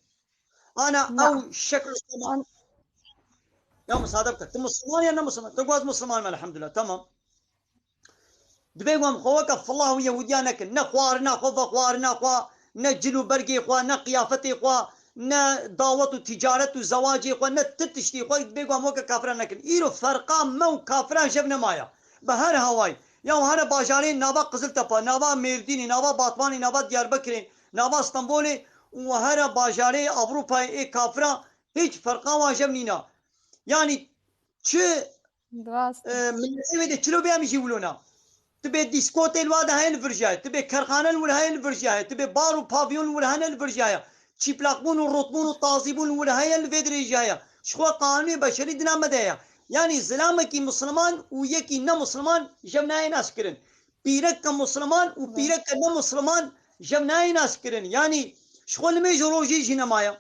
Ana ew şekl. Ya musade bike. Tu Musliman ya ne Musliman? Tu got Musliman me, elhamdülillah. Tamam. Dibê ku em xwe weke Filah û Yehudiya nekin. Ne xwarina xwe, vexwarina xwe, ne cil û bergê xwe, ne qiyafetê xwe, ne dawet û ticaret û zewacê xwe, ne ti tiştî xwe, dibê ku em weke kafiran nekin. Îro ferqa me û kafiran jev nemaya. Bi her hawayî. Ya here bajarê nava Qiziltepe, nava Mêrdînê, nava Batmanê, nava Diyarbekirê, nava Stenbolê û here bajarê Ewropayê ê kafira hîç ferqa wan jev nîna. Yanî çi, Rast. E, miletê wê de çilo bê em jî wilo na. Tu bê dîskotê li wa de heye li vir jî heye. Tu bê kerxane li wir heye li vir jî heye. Tu bê bar û pavyon li wir hene li vir jî heye. Çîplaqbûn û rotbûn û tazîbûn li wir heye li vê dirê jî heye. Ji xwe qanûnê beşerî dina me de heye. Yanî zilamekî misliman û yekî ne misliman jev nayê naskirin. Pîreke misliman û pîreke ne misliman jev nayê naskirin. Yanî ji xwe limêj û rojî jî nemaye.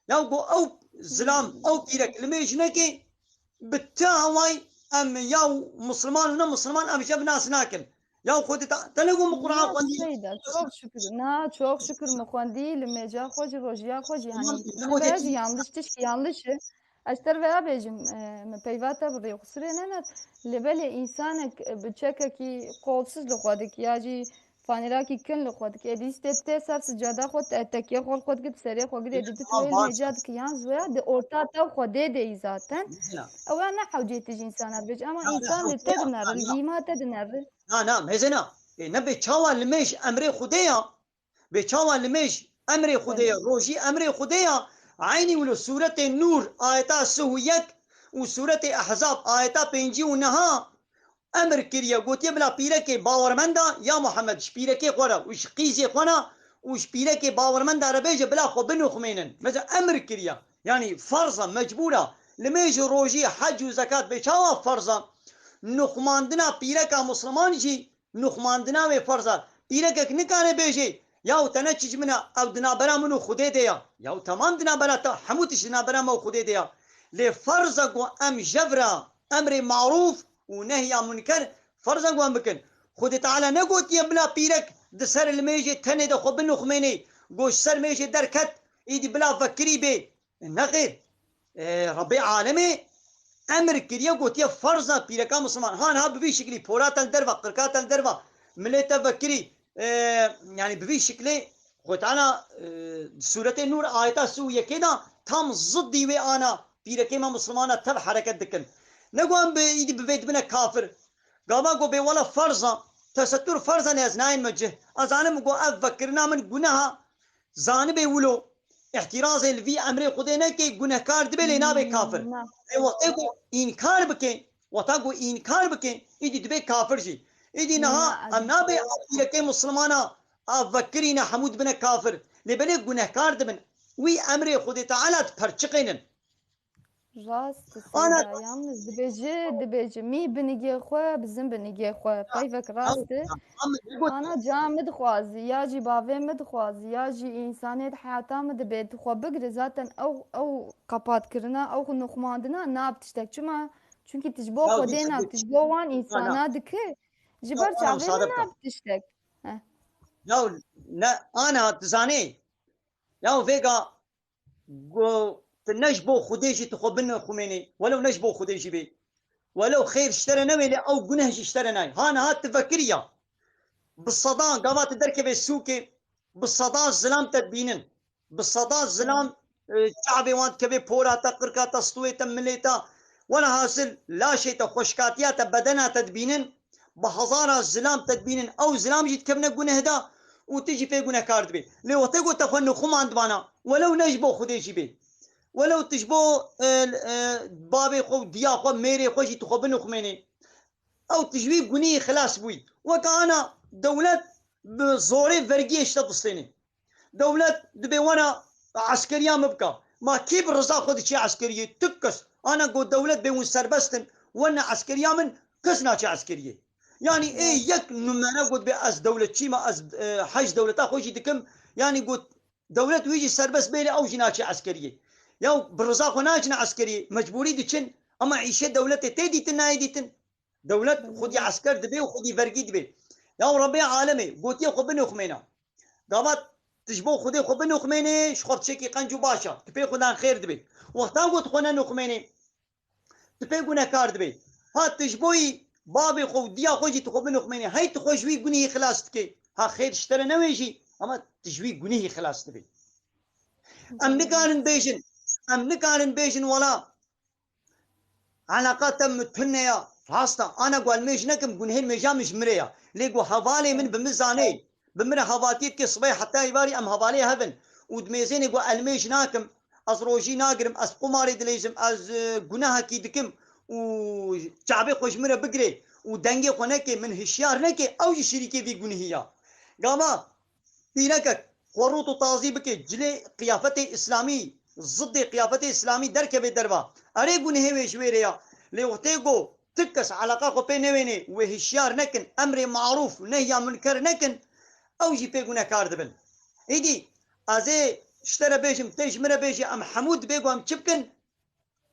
Ya ku ew zilam, ew pîrek limêj neke, bi ti hawayî em ya misliman û ne misliman em jev nas nakin. Ya Xwedê te, te ne got min Quran xwendî? Seyda, çok şükür. Na, çok şükür min xwendî, limêja xwe jî, rojiya xwe jî, hani, yanlış, tişkî yanlış e. Ez te re veya bêjim, e, min peyva te bi rêxisirê nenet. Lê belê însanek, e, bi çekekî qolsiz li xwe dik, ya jî panêrakî kin li xwe dike. Êdî îştê tê ser sicada xwe, te-, tekiye xwe li xwe dike, di serê xwe girê dî tu wê li mêca dike yan ji wê ya di orta te û Xwedê de yî zaten. Ew ya ne hewcê tij însana bêj, ama însan li te dinere, li gîma te dinere. Na, na, mêzena. E, ne bê çawa li mêj emrê Xwedê ya? Bê çawa li mêj emrê Xwedê ya, rojî emrê Xwedê ya. Eynî wilo sûretê Nûr ayeta sih û yek û sûretê Ehzab ayeta pêncî û neha emir kiriye, gotiye bila pîrekê bawermenda, ya Muhammed, ji pîrekê xwe re û ji qîzê xwe re û ji pîrekê bawermenda re bêje bila xwe binuxmênin. Mesela emir kiriye. Yanî ferz e, mecbûr e. Li mêj û rojî, hec û zekat bê çawa ferz e? Nuxmandina pîreka Musliman jî nuxmandina wê ferz e. Pîrekek nikare bêje, yaw te ne çi ji min e, ew di navbera min û Xwedê de ya. Yaw temam di navbera te, hemû tişt di navbera me û Xwedê de ya. Lê ferz e ku em jev re emrê marûf û nehya munker ferz e ku em bikin. Xwedê Teala negotiye bila pîrek di ser li mêjê tenê de xwe binuxmênê, ku ji ser mêjê derket, îdî bila vekirî bê. Nexêr. E, Rebbê alemê emir kiriye, gotiye ferz e pîreka Misliman. Ha niha bi vî şiklî pora te li derve, qirka te li derve, milê te vekirî, e, yanî bi vî şiklê Xwedana, e, sûretê Nûr ayeta sî û yekê de tam ziddî wê ana pîrekê me Mislimana tev hereket dikin. Ne ku em bi, îdî bi vê dibine kafir. Gava ku bê wela ferz e, tesettur ferz e, lê ez nayên me cih. Ez zanim ku ev vekirina min guneha, zanibê wilo, îhtirazê li vî emrê Xwedê neke, gunehkar dibe lê nabe kafir. Na. Lê wextê ku înkar bike, wexta ku înkar bike, îdî dibe kafir jî. Îdî niha Na, em nabe a pîrekê Muslimana a vekirîne hemû dibine kafir. Lê belê gunehkar dibin. Wî emrê Xwedê Teala diperçiqênin. Rast e, Ana Seyda, yalnız dibêje, dibêje, mî binigê xwe, bizim binigê xwe. Peyvek rast e. Ana ca min dixwazî, ya jî bavê min dixwazî, ya jî însanê di heyata min dibê, tu xwe bigire, zaten ew, ew qepatkirina, ew nuxmandina nab tiştek. Çima? Çünkü tu ji bo Xwedê nab, tu ji bo wan însana dike, ji ber çavê min nab tiştek. Heh. Ya ne, ana, tu zanî, ya vêga Go, tu ne ji bo Xwedê jî tu xwe binixumênî, welew ne ji bo Xwedê jî bê. Welew xêr ji te re newê, lê ew guneh jî ji te re nayê. Ha niha tu vekirî ya. Bi sedan gava tu derkevê sûkê, bi sedan zilam te dibînin. Bi sedan zilam, e, çavê wan dikevê pora te, qirka te, stûyê te, milê te. Welhasil laşê te, xweşkatiya te, bedena te dibînin. Bi hezara zilam te dibînin, ew zilam jî dikevine guneh de û tu jî pê gunehkar dibî. Lê wextê ku te xwe nixumandibana, welew ne ji bo Xwedê jî bê, welew tu ji bo, e, e, bavê xwe û diya xwe, mêrê xwe jî tu xwe binixumênê, ew tu ji wî gunî xilas bûyî. Weke ana dewlet bi zorê vergiyê ji te distênê. Dewlet dibê wena eskeriya min bike. Ma kî bi riza xwe diçe eskeriyê? Tu kes. Ana got dewlet bê hûn serbest in, wena eskeriya min, kes naçe eskeriyê. Yanî ê yek numere got bê ez dewletçî me, ez, e, hej dewleta xwe jî dikim. Yanî got dewlet wî jî serbest bê lê ew jî naçe eskeriyê. Ya bi riza xwe naçine eskeriyê, mecbûrî diçin. Ama îşê dewletê tê dîtin nayê dîtin. Dewlet xwedî esker dibê û xwedî vergî dibê. Ya Rebbê alemê gotiye xwe binixumêne. Gava tu ji bo Xwedê xwe binixumênê, ji xwe bi çekî qenc û baş e. Tu pê Xwedan xêr dibê. Wexta ku tu xwe nenixumênê, tu pê gunehkar dibê. Ha tu ji bo yî bavê xwe û diya xwe jî tu xwe binixumênê. Hey tu xwe ji wî gunehî xilas dikê. Ha xêr ji te re newê jî, ama tu ji wî gunehî xilas dibê. Em nikarin bêjin, em nikarin bêjin wela Eleqa te min tune ya. Rast e. Ana ku ez mêj nekim, gunhên mêja min ji min re ya. Lê ku hevalê min bi min zanê, bi min re hevatiyê dike, sibê heta îvarî em hevalê hev in. Û dimêzênê ku ez mêj nakim, ez rojî nagirim, ez qumarê dileyzim, ez, e, gunehekî dikim û çavê xwe ji min re bigirê û dengê xwe neke, min hişyar neke, ew jî şirîkê vî gunhî ya. Gava Pîrekek xwe rût û tazî bike, cilê qiyafetê îslamî, ziddê qiyafetê îslamî derkeve derva. Erê, gunehê wê ji wê re ya. Lê wextê ku ti kes eleqa xwe pê newênê, wê hişyar nekin, emrê marûf, nehya munker nekin, ew jî pê gunehkar dibin. Îdî ez ê ji te re bêjim, tê ji min re bêjî, em hemû dibê ku em çi bikin?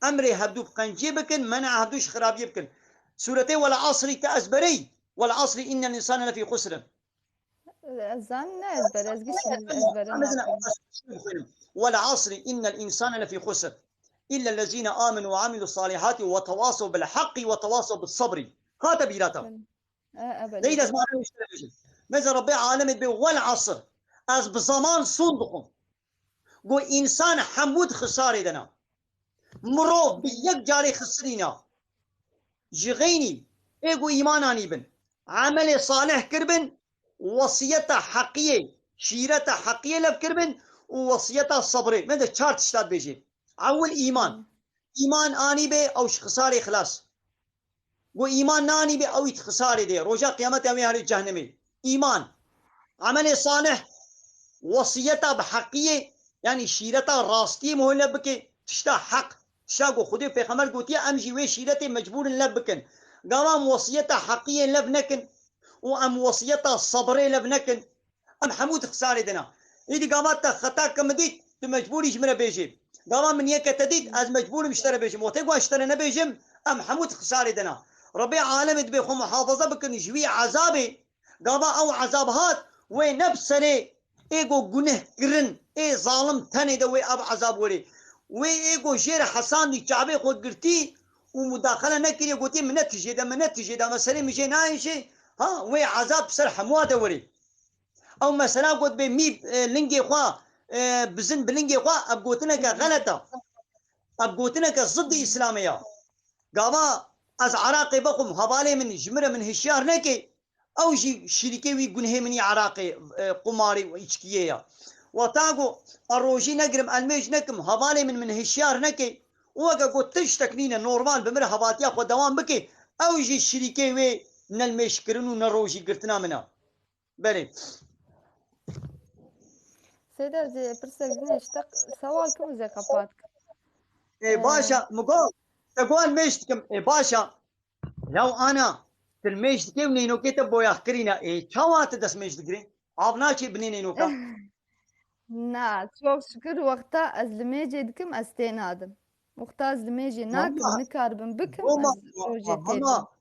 Emrê hevdû bi qenciyê bikin, mena hevdû ji xirabiyê bikin. Sûretê Wel Asrî te ezbereyî? Wel asrî innel însane lefî xusr. Ez zan ne ezber, ez gişt ezbere nakim. Wel asrî innel însane lefî xusr. Îllellezîne amenû ve amilus salihati ve tewasew bil haqqi ve tewasew bis sabrî. Hate bîra te. E, e, belê. Leyla ez ma rewişte bêjim. Meze Rebbê alemê dibê, "Wel asr." Ez bi zeman sûn dixwim. Got, însan hemû di xisarê de ne. Mirov bi yek carê xisirîna. Ji xeynî ê ku îman anîbin, emelê salih kiribin, wesiyeta heqiyê, şîreta heqiyê lev kiribin û wesiyeta sebrê. Me de çar tişta dibêjê. Ewil îman. Îman anîbê, ew ji xisarê xilas. Got, îman nanîbê, ew î di xisarê de ye. Roja qiyametê ew ê herê cehennemê. Îman. Emelê salih, wesiyeta bi heqiyê, yanî şîreta rastiyê miho lev bike, tişta heq. Tişta ku Xwedê û Pêxember gotiye, em jî wê şîretê mecbûr in lev bikin. Gava em wesiyeta heqiyê lev nekin û em wesiyeta sebirê lev nekin, em hemû di xisarê de ne. Êdî gava te xeta ke min dît, tu mecbûr î ji min re bêjê. Gava min yeke te dît, ez mecbûr im ji te re bêjim. Wextê ku ez ji te re nebêjim, em hemû di xisarê de ne. Rebê alemê dibê xwe muhafaza bikin ji wî ezabê. Gava ew ezab hat, wê ne bi serê ê ku guneh kirin, ê zalim tenê de wê ev ezab werê. Wê ê ku jê re hesandî, çavê xwe girtî û mudaxele nekiriye, gotiye, "Min netijê de, min netijê de, me serê min jê nayêşê." Ha, wê ezab ser hemûa de werê. Ew mesela got bê mî, e, lingê xwe, e, bizin bi lingê xwe, ev gotineke xelet e. Ev gotineke ziddî Îslamê ya. Gava ez Iraqê vexwim, hevalê min ji min re min hişyar neke, ew jî şirîkê wî gunhê min î Iraqê, e, qumarê û îçkiyê ya. Wexta ku ez rojî negirim, elmêj nekim, hevalê min min hişyar neke, û weke ku tiştek nîne normal bi min re hevatiya xwe dewam bike, ew jî şirîkê wê nelmêjkirin û nerojî girtina min e. Belê. Seyda, ez ê pirsek ji me şteq sewal kim û zê qepat kim. Ê, baş e, min got, te got elmêj dikim. Ê, baş e. Yaw ana, tu elmêj dikê û nînokê te boyax kirîne. Ê, çawa tu destmêj digirî? Av naçê binê nînoka? Na, çok şükür wexta ez limêcê dikim, ez tê nadim. Wexta ez limêjê nakim, Vallahi, nikaribim bikim, Roma, ez rojê tê valla, dikim.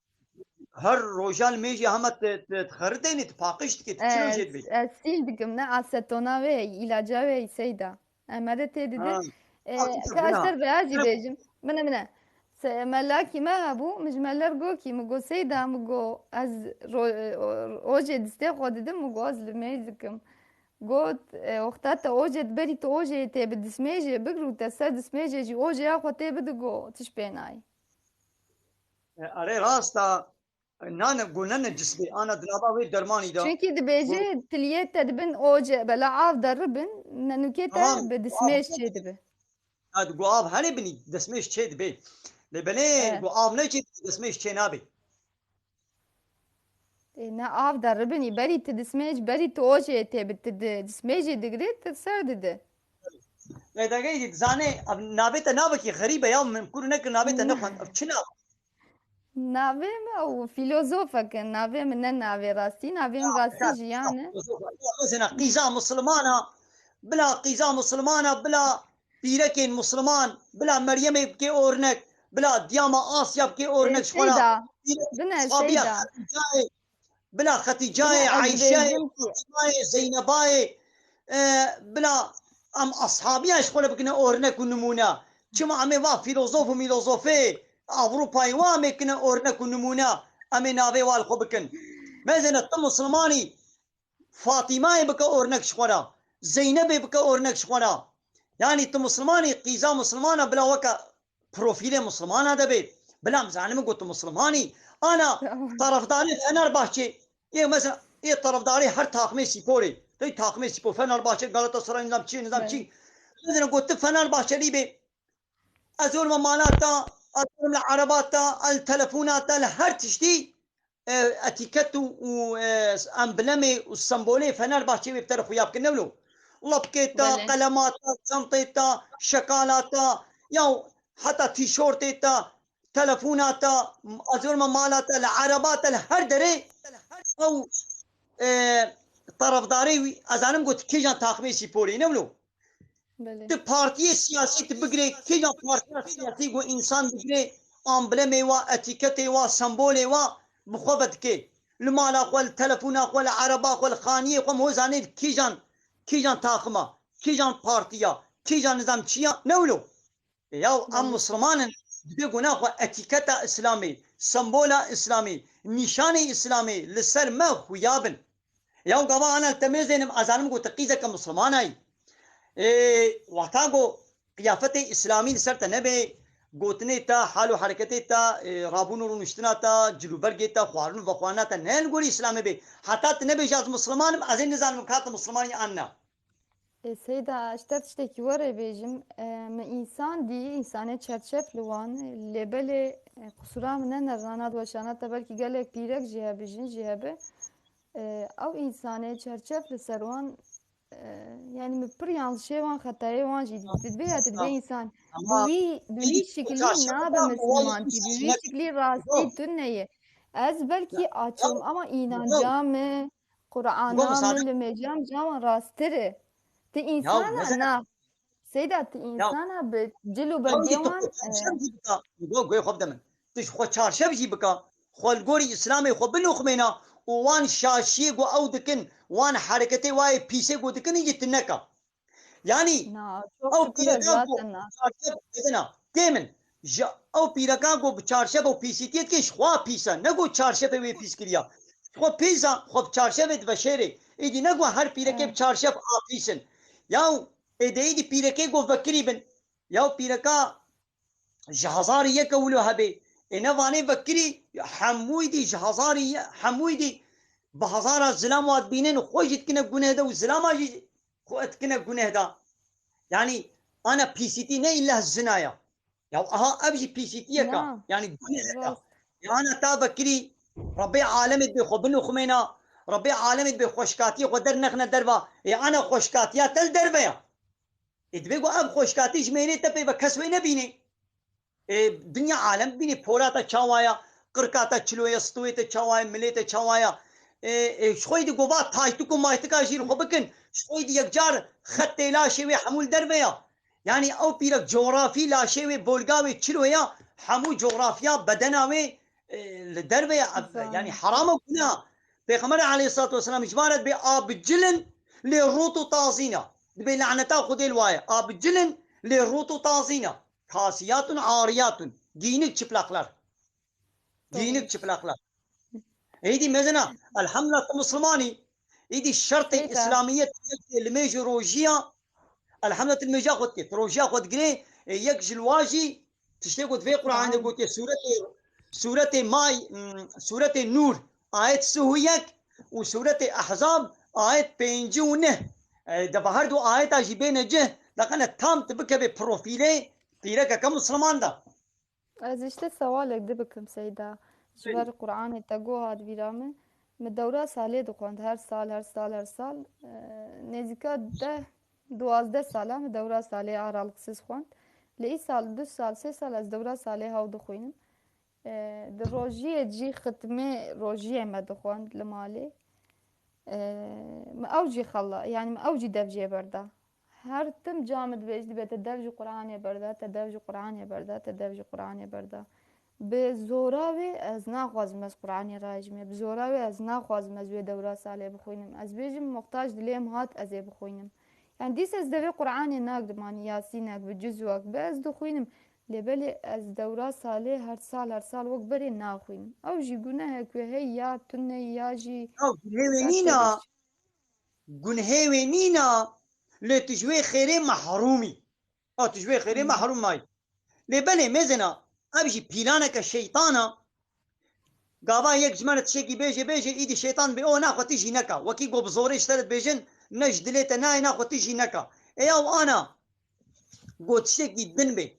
Her roja limêjê hema tu, tu, tu xeritênî, tu paqij dikî, tu çi rojê dibî? Ez, ez sîl dikim, ne asetona wê, îlaca wê, Seyda. Em me de tê didin. Ha. E, Ha, ka ez bina. Ser veya jî bêjim. Mine, mine. Se-, melakî me hebû, min ji meler got kî, min got, "Seyda," min got, "ez ro-, o-, rojê distê xwe didim," min got, "Ez limêj dikim." Got, e, "Wexta te ojê diberî, tu ojê tê bi dismêjê bigir û te ser dismêjê jî ojê ya xwe tê bidi," got, "Tiş pê nayê." E, erê rast e. Nane, gunene cismê, ana di nava wê dermanî de. Çünkü dibêje, Gu- tiliyê te dibin oje, bela av deribin, nenukê te Tamam, bi dismêj av çê dibi. Ya, gu av hene binî, dismêj çê dibe. Lê belê, Evet. Gu av ne çê, dismêj çê nabe. E, ne av deribinî, berî ti dismêj, berî ti ojê tê bi ti di, dismêjê digirê, ti ser didi. Lê dageyî dizane, ev navê te navekî xerîb e ya, min kur nekir navê te nexwend. Ev çi nav? Navê min ew filozofek e. Navê min ne navê rastî. Navê min rastî Jiyan e. Mesela qîza misilmana, bila qîza misilmana, bila pîrekên misilman, bila Meryemê bikê ornek, bila diyama Asya bikê ornek ji xwe re. Seyda. Bine Seyda. Bila Xetîcayê, Eyşeyê, Fatîmayê, Zeynebayê, e, bila em ashabiya ji xwe re bikine ornek û nimûne. Çima em ê va fîlozof û mîlozofê Ewropayê wa em ê kine ornek û nimûne, em ê navê wa li xwe bikin. Mezene tu Mislimanî Fatîmayê bike ornek ji xwe re, Zeynebê bike ornek ji xwe re. Yanî tu Mislimanî, qîza Mislimana bila weke profîlê Mislimana de bê. Bila em zanim got tu Mislimanî. Ana tarafdarê Fenerbahçe. Ê mesela, ê tarafdarê her takmê spor ê. Tey takmê spor, Fenerbahçe, Galatasaray, nizam çi, nizam çi. Mesela got tu Fenerbahçelî bê. Ez ol me mala te, ez ol me ereba te, el telefona te, li her tiştî e, etîket û, û, e, emblemê û sembolê Fenerbahçe wê bi te re xuya bikin, ne wilo? Lepkê te, Belê. Qelema te, çentê te, şekala te, ya heta tîşortê te, telefona te, ez ol me mala te, li ereba te, li her derê ew, e, tarafdarê wî, ez zanim got kîjan takmê spor ê, ne wilo? Belê. Tu partiyê siyasî tu bigirê, kîjan partiya siyasî ku însan digirê, amblemê wa, etîketê wa, sembolê wa bi xwe ve dike. Li mala xwe, li telefona xwe, li ereba xwe, li xaniyê xwe, min ho zanê li kîjan, kîjan taxima, kîjan partiya, kîjan nizam çiya, ne wilo? E, ya em Belê. Misliman in, dibê guna xwe etîketa Îslamê, sembola Îslamê, nîşanê Îslamê li ser me xuya bin. Ya gava ana te mêzênim, ez zanim ku tu qîzeke Mislimanayî. Ê, wexta ku qiyafetê Îslamî li ser te nebe, gotinê te, hal û hereketê te, ê, rabûn û rûniştina te, cilûbergê te, xwarin û vexwarina te ne li gorî Îslamê be. Heta tu nebêjî ez Misliman im, ez ê nizanim ka tu Misliman î an na. Ê, Seyda, ez ji te tiştekî were bêjim. E, min însan dî, însanê çerçef li wan, lê belê, e, qisûra min ne nerna, na diweşana te belkî gelek pîrek jî hebe, jin jî hebe. E, ew însanê çerçef li ser wan, e, yanî min pir yanlişê wan, xetayê wan jî dît. Divê ya, tu divê însan bi wî, bi wî şiklî nabe Misliman, bi wî şiklî rastî tune ye. Ez belkî açom ama înanca min, Qur'ana min, limêja min ji wan rasttir e. Ti însana na. Seyda, ti însana bi cil û bergê wan, e, Go, goyê xwe bide min. Tu ji xwe çarşev jî bika. Xwe li gorî Îslamê xwe binoxmêna û wan şaşiyê ku ew dikin, wan hereketê wayê pîsê ku dikin, îdî tu neka. Yanî ew pîrekan ku bi çarşev, bidina, tê min, ji ew pîrekan ku bi çarşev û pîsîtiyê dike, ji xwe pîs e, ne ku çarşevê wê pîs kiriya. Ji xwe pîs e, xwe bi çarşevê diveşêrê. Îdî ne ku her pîrekê bi çarşev a pîs in. Ya êdî pîrekê ku vekirî bin. Ya pîreka ji hezarî yek e wilo hebê. Ê ne vanê vekirî hemûyî dî ji hezarî ye-, hemûyî dî bi hezara zilam wa dibînin, xwe jî dikine guneh de û zilama jî xwe dikine guneh de. Yanî ana pîsîtî ne îlla zina ya. Ya aha ev jî pîsîtiyeka. Ya. Yanî guneh ya. Rast. Ya ana ta vekirî Rebê alemê dibê xwe binoxmêna, Rebê alemê dibê xweşkatiyê xwe dernexine derva. Ê ana xweşkatiya te li derve ya. Ê, divê ku ev xweşkatî ji mêrê te pê ve kes wê nebînê. Ê, dinya alem bibînê, pora te çawa ya, qirka te çilo ye, stûyê te çawa ye, milê te çawa ya. Ê, ê, ji xwe dî gova taytik û maytika jî li xwe bikin. Ji xwe dî yekcar xetê laşê wê hemû li derve ya. Yanî ew pîrek coğrafî laşê wê, bolga wê çilo ya, hemû coğrafya bedena wê, ê, li derve ya. Yanî heram e, guna. Pêxember aleyhissalatu vesselam ji van re dibê a bi cilin lê rût û tazîna. Dibê laneta Xwedê li wa ye. A bi cilin lê rût û tazîna. Kasiyatun ariyatun. Giynik çıplaklar. Giynik çıplaklar. Êdî mezina. Elhamdülillah tu Muslimanî. Êdî şertê Îslamiyet yek li mêj û rojiya. Elhamdülillah tu li mêja xwe dikê. Tu rojiya xwe digirê. Ê, yek ji li wa jî tiştê ku divê Qur'anê de gotiye. Sûretê, sûretê May, hmm, sûretê Nûr, ayet sih û yek û sûretê Ehzab, ayet pêncî û neh. E, deva her du ayeta jî bêne cih, deqene tam tu bikeve profîlê pîrekeke Musliman de. Ez îşte sewalek di bikim Seyda. Ji ber Qur'anê te got hat vîra min. Min dewra salê dixwend. Her sal, her sal, her sal. E, nêzîka deh, duwazdeh sala min dewra salê aralıksız xwend. Lê îsal, du sal, sê sal ez dewra salê hew dixwînim. E, di rojiyê jî xitmê rojiyê me dixwend li malê. E, min ew jî xela, yanî min ew jî dev jê berda. Her tim ca min dibêjî, dibê te dev ji Qur'anê berda, te dev ji Qur'anê berda, te dev ji Qur'anê berda. Bi zora wê ez naxwazim ez Qur'anê rajime. Bi zora wê ez naxwazim ez wê dewra salê bixwînim. Ez bêjim muxtac dilêm hat ez ê bixwînim. Yani dîsa ez devê Qur'anê nagirim, anî Yasînek bi, cizwek bi, ez dixwînim. Lê belê ez dewra salê her sal, her sal wek berê naxwînim. Ew jî gunehek wê hey ya tune ya jî. Ew gunehê wê nîna. Gunehê wê nîna, lê tu ji wê xêrê mehrûm î. Ha, tu ji wê xêrê mehrûm mayî. Lê belê mêzena, ev jî pîlaneke şeytan a. Gava yek ji me re tiştekî bêje, bêje, îdî şeytan bê, o naxwe tu jî neka. Wekî ku bi zorê ji te re dibêjin, ne ji dilê te nayê, naxwe tu jî neka. Ê ew ana, ku tiştekî din bê.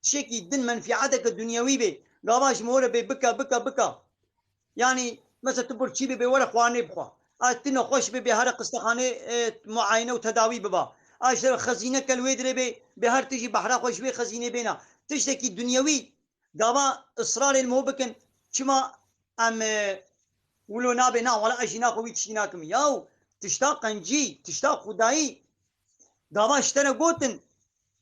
Tiştekî din, menfiateke dunyewî bê. Gava ji min were bê, bike, bike, bike. Yanî, mesela tu birçî bibê, were xwarinê bixwe. A tu nexweş bibê, here qistexanê, e, muayene û tedawî biba. A ji te re xezîneke li wê dirê bê, bê her tijî behra xwe ji wê xezînê bêna. Tiştekî dunyewî, gava israrê li min bikin, çima em, e, wilo nabê, na, wela ez jî naxwe wî tiştî nakim. Yaw, tişta qencî, tişta xwedayî, gava ji te re gotin,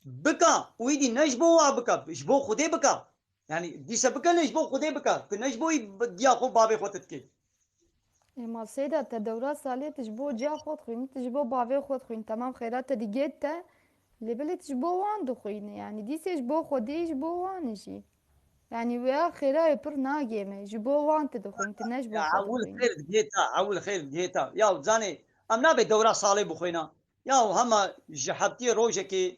bika, û îdî ne ji bo wa bika, ji bo Xwedê bika. Yani dîse bike lê ji bo Xwedê bike. Tu ne ji bo wî diya xwe bavê xwe tu dikê. Ê, ma Seyda, te dewra salê tu ji bo ciya xwe dixwînî, tu ji bo bavê xwe dixwînî. Temam xêra te digê te, lê belê tu ji bo wan dixwînî. Yani dîsê ji bo Xwedê, ji bo wan jî. Yanî wêya xêra wê pir nagê me. Ji bo wan tu dixwîn, tu ne ji bo Ya xwe ewil dixwîn. xêr digihê te, ewil xêr digihê te. Ya zanê, em nabe dewra salê bixwîna. Ya hema ji heftiyê rojekê,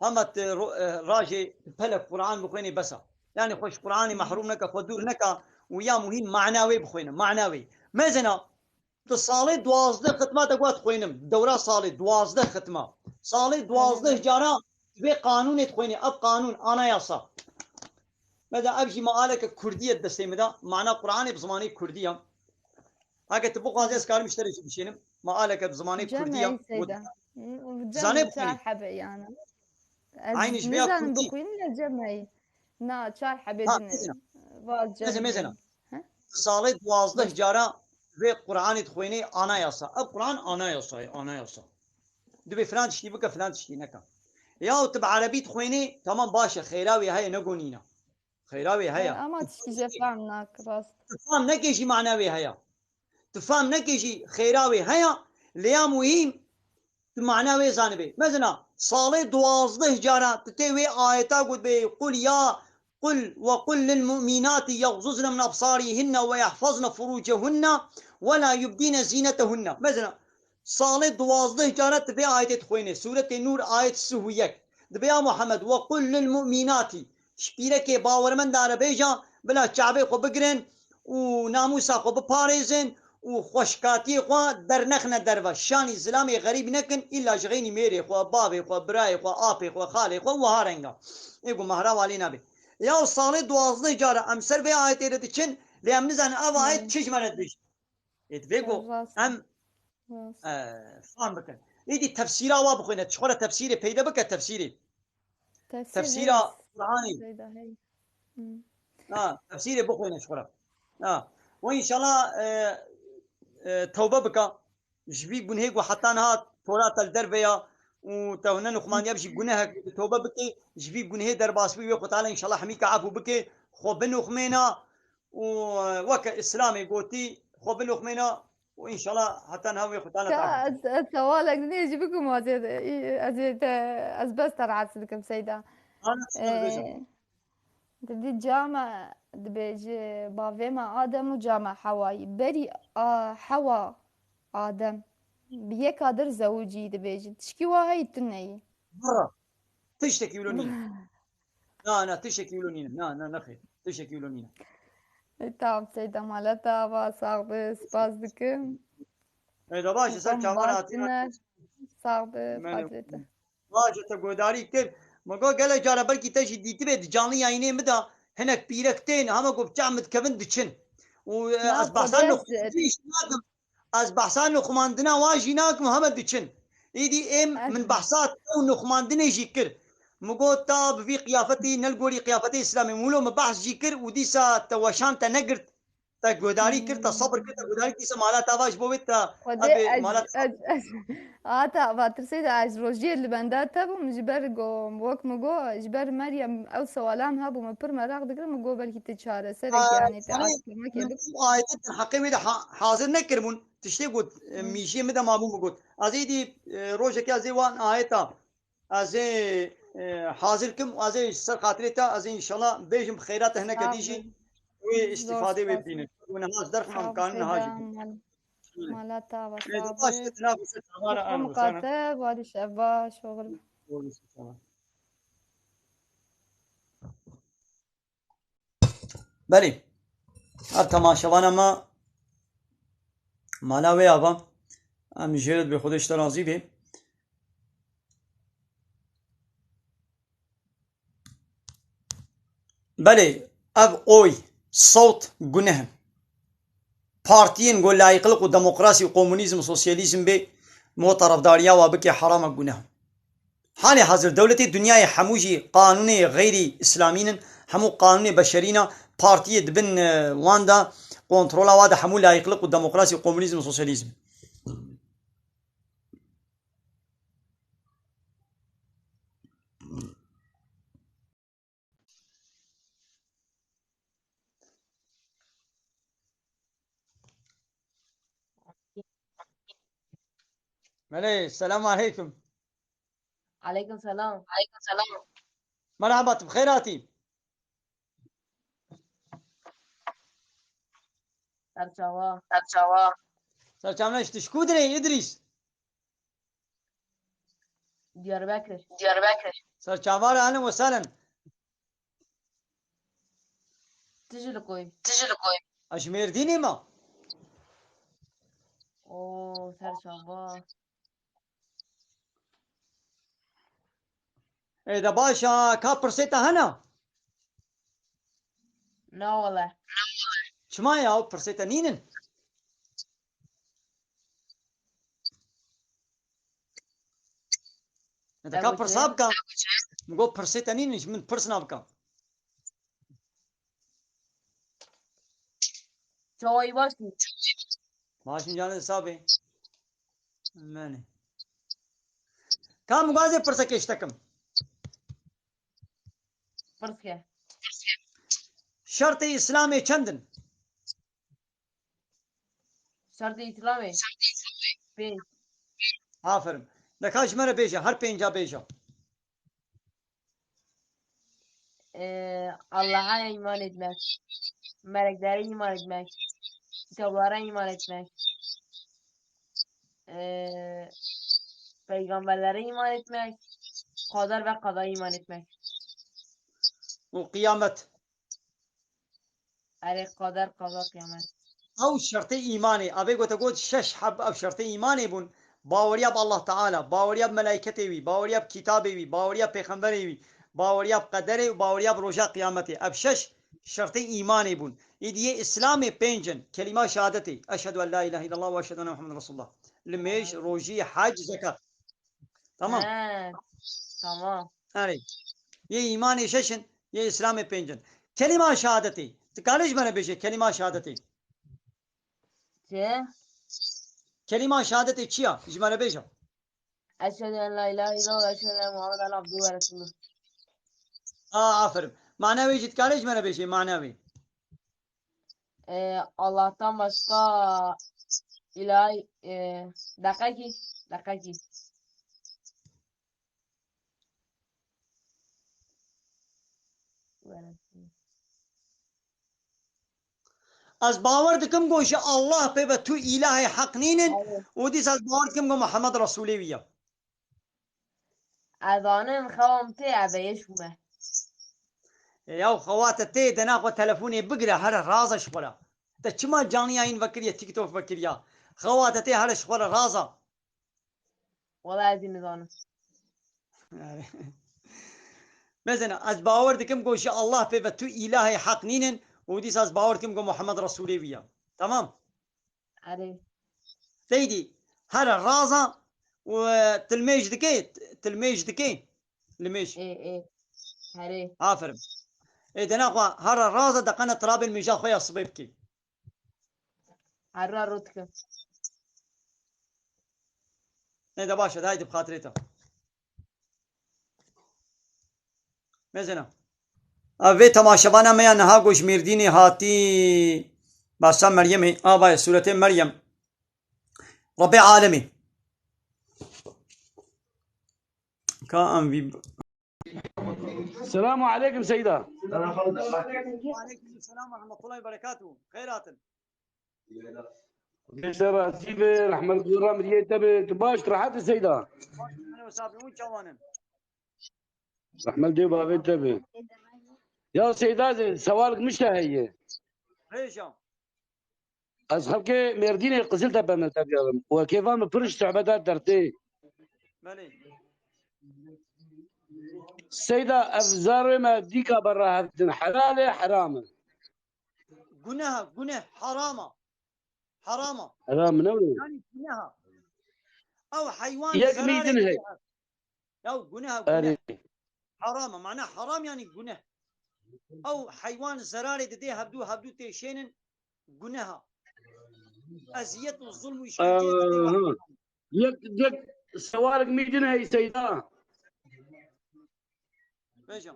hema tu ro- e, rajê tu pelek Quran bixwînî bes e. Yanî xwe ji Quranê mehrûm neke, xwe dûr neke û ya muhîm mana wê bixwîne, mana wê. Mezina, tu salê duwazdeh xitma te got dixwînim. Dewra salê duwazdeh xitma. Salê duwazdeh cara vê qanûnê dixwînî. Ev qanûn, anayasa. Meda ev jî mealeke kurdî ye destê min de. Mana Quranê bi zimanê kurdî ye. Heke tu bixwazî ez karim ji te re jî bişênim. Mealeke bi zimanê kurdî ye. Cemeyî Seyda. Zanê Cemeyî bixwînî. Çar hebe yani. Ez Eynî ji vêya nizanim kurdî. Bixwînim ne cemeyî. Na, çar hebe Ha, din e. mezina. Vaz Mezin, mezina. cemeyî. He? Salê duwazdeh cara vê Quranê dixwênê anayasa. Ev Quran anayasa ye, anayasa. Dibê filan tiştî bike, filan tiştî neke. Ya tu bi erebî dixwênê, tamam baş e, xêra wê heye, ne gonîna. Xêra wê heye. Ama tiştî jê fehm nak, rast. Tu fam neke jî mana wê heye. Tu fam neke jî xêra wê heye. Lê ya muhîm tu mana wê zanibê. Mezina, salê duwazdeh cara tu tê wê ayeta got bê, "Qul ya, qul ve qul lil mu'minati yagzuzne min absarihunne ve yahfazne furucehunne ve la yubdîne zînetehunne." Mezina, salê duwazdeh cara tu vê ayetê dixwênê. Sûretê Nûr ayet sih û yek. Dibê ya Muhammed, "Ve qul lil mu'minati." Ji pîrekê bawermenda re bêje, bila çavê xwe bigirin û namûsa xwe biparêzin û xweşkatiyê xwe dernexine derve. Şanî zilamê xerîb nekin, îlla ji xeynî mêrê xwe, bavê xwe, birayê xwe, apê xwe, xalê xwe, wiha renga. Ê ku mehra walê nabe. Ya salê duwazdeh cara em ser vê ayetê re diçin, lê em nizanin ev ayet çi ji me re dibêje. Ê divê ku Rast. Em Rast. e, fam bikin. Êdî tefsîra wa bixwîne. Ji xwe re tefsîrê peyde bike tefsîrê. Tefsîr Tefsîra heye. Quranê. Seyda heye. Hı. Ha, tefsîrê bixwîne ji xwe re. Ha. We înşallah, e, e, tewbe bike. Ji vî gunhê ku heta niha tora te li derve ya û te hûn nenixumandiye, ev jî gunehek, tewbe bike. Ji vî gunhê derbas bî, wê Xwe Teala înşallah hemî ke efû bike. Xwe binixumêne û, e, weke Îslamê gotî, xwe binixumêne û înşallah heta niha wê Xwe Teala te efû bike. Ez, ez sewalek dinê jî bikim, ez ê, ez ê te, ez bes te rahatsiz dikim Seyda. Ana, sor bêje. Ee, Dibî cama dibêji bavê me Adem û cama Hewayî. Berî a, Hewa Adem bi yeka dir zewicî dibêji. Tişkî wa heyî tu neyî. Birra. Tiştekî wilo nîne. Na, na, tiştekî wilo nîne. Na, na, nexêr. Tiştekî wilo nîne. E, tamam Seyda, mala te ava, sax be, spas dikim. Ê, da baş e, ser çavan hatî. Sax be, xatirê te. Baş e, te guhdarî kir. Min got gelek cara belkî te jî dîtibê di canlı yayınê min de hinek pîrek tên, hema ku bi çav min dikevin diçin. Û, e, ez behsa nixumandinê jî nakim. Ez behsa nixumandina wan jî nakim, hema diçin. Îdî êm min behsa te û nixumandinê jî kir. Min got ta bi vî qiyafetî, ne li gorî qiyafetê Îslamê. Min wilo min behs jî kir û dîsa te weşan te negirt. Te guhdarî kir, te sebir kir, te guhdarî kir, dîsa mala te va ji bo wê te Xwedê ez, mala te ez, ez, ata va tirsê de ez rojiyê li benda te bûm, ji ber go, wek min go, ji ber Meryem ew sewalan hebû, min pir meraq dikirim, min go belkî tu çareserek, yanî te açıklama kê bik. Min ew ayetê derheqê wê de ha-, hazir nekiribûn, tiştê got, e, mîjiyê min de mabû, min got. Ez êdî, e, rojekê ez ê wan ayeta Ez ê, e, hazir kim, ez ê ji ser xatirê te, ez ê înşallah bêjim, bi xeyra te hineke dî jî wê îstîfadê wê bibînin. Û niha ji derxin em karin niha jî. Mala te ava, sağ ol. Baş, te nav ser çavara an. Miqate, warî şev baş, oxir. Belê. Ev temaşevana me mala wê ava. Em jê re dibê Xwedê ji te razî bê. Belê, ev oy, sewt, guneh in. Partiyên ku layîqlik û demokrasî û komunîzm û sosyalîzm bê, mo terefdariya wa bike, heram e, guneh in. Halê hazir dewletê dinyayê hemû jî qanûnê xeyrî îslamîn in, hemû qanûnê beşerî ne, partiyê di bin, e, wan de, kontrola wa de hemû layîqlik û demokrasî, komunîzm û sosyalîzm. Belê, selamu aleykum. Aleykum selam. Aleykum selam. Merhaba, tu bi xêr hatî. Serçava. Serçava. Serçava, tu ji ku dirê, Îdrîs? Diyarbekir. Diyarbekir. Serçava re, ehlen we sehlen. Tu jî li ku yî? Tu jî li ku yî? Ez ji Mêrdînê me. Oo, serçava. Ê de baş e, ka pirsê te hene? Na wele. Çima ya, pirsê te nînin? Ê de ka pirsa bike. Min got pirsê te nînin, ji min pirs nabike. Çawayî baş bû. Baş in canê sabê. Menê. Ka min gazê pirsekê ji te kim. Pirs ke. Şertê Îslamê çend in? Şertê Îslamê? Pênc. Aferin. De ka ji me re bêje, her pênca bêje. Ee, Allah'a iman etmek. Meleklere iman etmek. Kitaplara iman etmek. Ee, peygamberlere iman etmek. Kader ve kadaya iman etmek. Û qiyamet. Erê, qeder, qeza, qiyamet. Ew şertê îmanê. Avê gote got şeş heb ev şertê îmanê bûn. Baweriya bi Allah Teala, baweriya bi melayketê wî, baweriya bi kitabê wî, baweriya bi pêxemberê wî, baweriya bi qederê û baweriya bi roja qiyametê. Ev şeş şertê îmanê bûn. Îdî yê Îslamê pênc in. Kelîma şehadetê. Eşhedü en la ilahe illallah ve eşhedü enne Muhammeden Resulullah. Limêj, rojî, hec, zekat. Tamam. He, tamam. Erê. Yê îmanê şeş in, yê Îslamê pênc in. Kelîma şehadetê. Tu karî ji me re bêje kelîma şehadetê. Çi? Kelîma şehadetê çi ya? Ji me re bêje. Eşhedü en la ilahe illallah ve eşhedü enne Muhammeden abduhu ve resuluh. A, aferin. Mana wê jî tu karî ji me re bêje, mana wê. Ee, Allah'tan başka ilahi, ee, deqekî, deqekî. Ez bawer dikim ku ji Allah pê ve tu îlahê heq nînin Evet. û dîsa ez bawer dikim ku Muhammed Resulê wî ye. Ez zanim xewa min tê, ez ê şûme. E, ya xewa te tê, dena xwe telefonê bigire, here raza ji xwe re. Te çima caniyayîn vekiriye, TikTok vekiriya? Xewa te tê, here ji xwe re raza. Wala ez ê nizanim. Mesela ez bawer dikim ku ji Allah pê ve tu îlahê heq nînin û dîsa ez bawer dikim ku Muhammed Resulê wî ye. Tamam? Erê. Seydî, here raza û, e, tilmêj dike, tilmêj dike. Limêj. Ê, ê. Herê. Aferin. Ê, dena xwe, here raza deqene tirabên mêja xwe ya sibê bike. Herra rot ke. Ne de baş e, de haydi bi xatirê te. Mezena. Ev vê temaşevana me ya niha ku ji Mêrdînê hatî, basa Meryemê, a, vay, sûretê Meryem. Rebbê alemê. Ka em vî Selamu aleykum Seyda. Aleyküm selam ve rahmetullahi ve berekatuhu. Xeyr hatin. Bê ser razî be, rehmet Xwedê miriyê te be. Tu baş, tu rehet î Seyda? Baş, ene wesabî, hûn çawan in? Rehmet dê bavê te be. Ya Seyda, sewalek min ji te heye. Rêja. Ez xelkê Mêrdînê Qiziltepe me tevyarim. Û kêfa min pir ji sohbeta te tê. Belê. Seyda, ev zarê me dîka berra hevdin. Helal e, heram e? Guneha, guneh, harama. Harama. Heram ne wê? Yani guneha. Ew heywan Yek zerarê mîdin hey. Ew guneha, guneh. Erê. Haram e. Mana haram yani guneh. Ew heywan zerarê didê hevdû, hevdû têşênin guneha. Eziyet û zulm û işkence didê. Aha. Yek, yek sewarek mîdin hey Seyda. Vêca.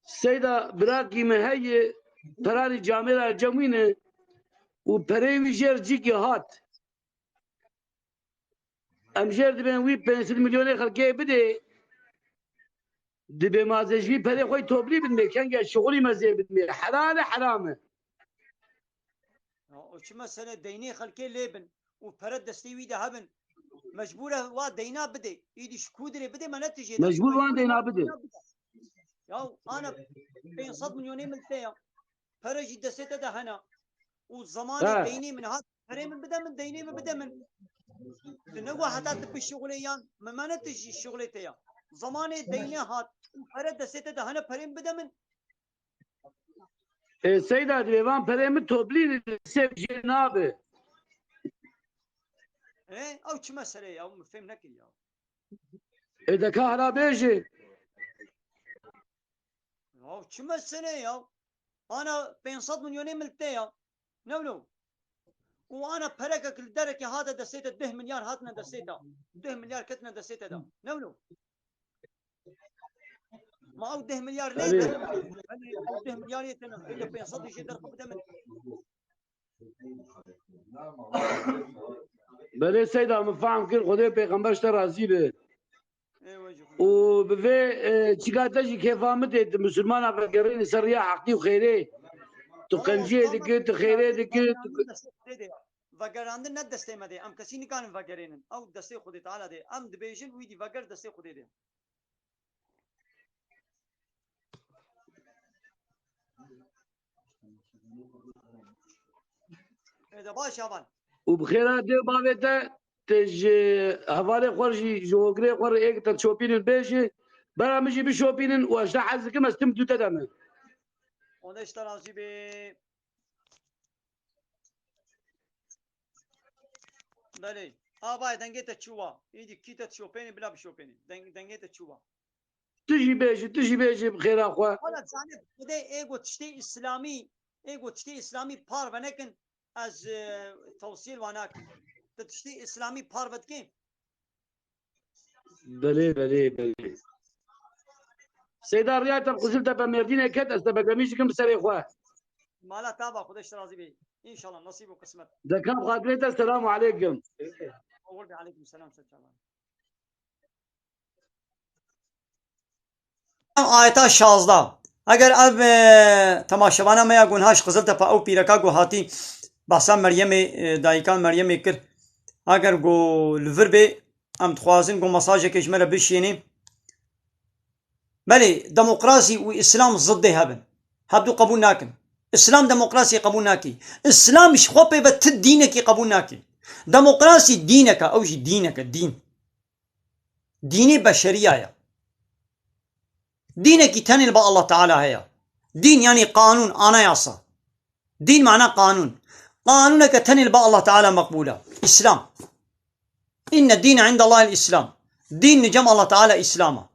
Seyda, birakî min heye, perarî camêra cem wî ne û perê wî jêr cîkê hat. Em jêr dibên wî pênc sed milyonê xelkê bidê. Dibê ma zê ji vî perê xwe toplî bidmê, kenge şixulî me zê bidmê. Helal e, heram e? Ya, o çi mesele, deynê xelkê lê bin û pere destê wî de hebin. Mecbûr e wa deyna bidê. Îdî ji kûdirê bidê, me ne tijê de. Mecbûr wan deyna bidê. Ya, ana pênc sed milyonê min te ya. Pere jî destê te de hene. Û zamanê Ha. deynê min hat, perê min bide min, deynê min bide min. Tu ne wa heta tu bişuxulê yan, min me ne tu jî şuxulê te ya. Zamanê deynê hat û pere destê te de hene, perê min bide min. E, Seyda, divê van perê min toplî sev jê nabe. E, ew çi mesele ya? Min fêm nekir ya. E, de ka hela bêjê. Ya çi mesele ya? Ana pênc sed milyonê min te ya. Ne wilo? Û ana perekek li derekê hate destê te, deh milyar hatine destê te. Deh milyar ketine destê te de. Ne wilo? Ma ew deh milyar ne Belê. Ew deh milyar yê te ne. Ew de pênc sed jê derxwe bide min. Belê Seyda, min fehm kir, Xwedê pêxember ji te razî be. Û bi vê, e, çîka te jî kêfa min tê, tu misilmana vegerînî ser riya heqî û xêrê. Tu qenciyê dikî, tu xêrê dikî, tu Vegerandin ne destê me de. Em kesî nikarin vegerênin. Ew destê Xwedê Teala de. Em dibêjin, wî dî veger destê Xwedê de. Ê de baş e, heval. Û bi xêra dê û bavê te, te ji hevalê xwe jî, ji hogirê xwe re êk te şopînin bêjî, bera min jî bişopînin û ez ji te hez dikim, ez tim dû te de me. Xwedê ji te razî be. Belê. A bayê dengê te çû wa. Îdî kî te dişopênê, bila bişopênê. Deng-, dengê te çû wa. Tu jî bêjî, tu jî bêjî bi xêra xwe. Wala zanî, Xwedê ê got tiştê îslamî, ê got tiştê îslamî parve nekin, ez, e, tewsiyê li wan nakim. Tu tiştê îslamî parve dikî? Belê, belê, belê. Seyda, riya te Qiziltepe Mêrdînê ket, ez te beklemîş dikim bi serê xwe. Mala te ava, Xwedê ji te razî be. Înşallah, nesîb û qismet. De kam xatirê te, selamu aleykum. Oğul be, aleykum selam, ser çavan. Ayeta şazdeh. Eger ev, e, temaşevana me ya gunha ji Qiziltepe ew pîreka ku hatî behsa Meryemê, e, dayika Meryemê kir. Eger ku li vir bê, em dixwazin ku mesajekê ji me re bişînî. Belê, demokrasî û Îslam ziddê hev in. Hevdu qebûl nakin. Îslam demokrasiyê qebûl nakî. Îslam ji xwe pê ve ti dînekî qebûl nakî. Demokrasî dîneke, ew jî dîneke, dîn. Dînê beşeriya ye. Dînekî tenê li ba Allah Teala heye. Dîn yanî qanûn, anayasa. Dîn mana qanûn. Qanûneke tenê li ba Allah Teala meqbûl e. Îslam. Înne dîne îndallahil Îslam. Dîn li cem Allah Teala Îslam e.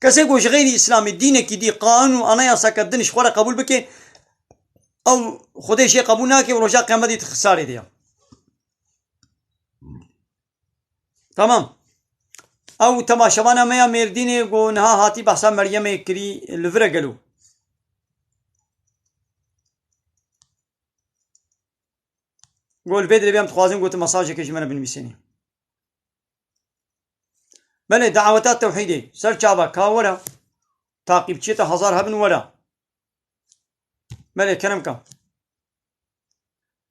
Kesê ku ji xeyrî Îslamê dînekî dî, qanûn û anayasake din ji xwe re qebûl bike, ew Xwedê jê qebûl nake û roja qiyametê di xisarê de ye. Tamam. Ew temaşevana me ya Mêrdînê ku niha hatî behsa Meryemê kirî, li vir e gelo? Got, li vê dirê bê em dixwazin got mesajekê ji me re binivîsênî. Belê, daweta tewhîdê. Ser çava, ka were. Taqîbçiyê te hezar hebin were. Belê, kerem ka.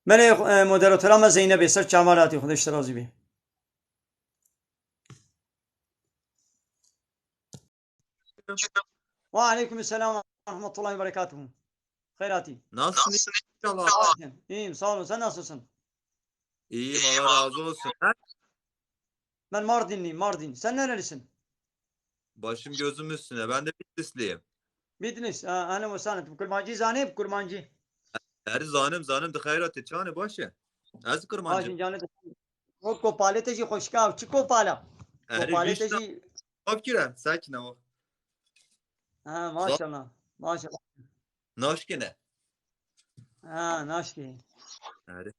Belê, e, moderatora me Zeynebê, ser çava ratî, Xwedê ji te razî bê. Ve aleyküm selam ve rahmetullahi ve berekatuhu. Xeyr hatî. Nasılsın? İnşallah. İyiyim, sağ olun. Sen nasılsın? İyiyim, Allah razı olsun. Ben Mardinliyim, Mardin. Sen nerelisin? Başım gözüm üstüne. Ben de Bitlisliyim. Bitlis. Ha, ahlen ve sahlen. Tu kurmancî zanî, kurmancî. Erê, zanim, zanim, di xeyra te, çane baş e. Ez kurmancim. Baş e, canê te. O kopalê te jî xweşik e, çi kopal e? Erê, kopalê te jî. Bab kire, sakin ol. Ha, maşallah, maşallah. Naşkine. Ha, naşkî. Erê.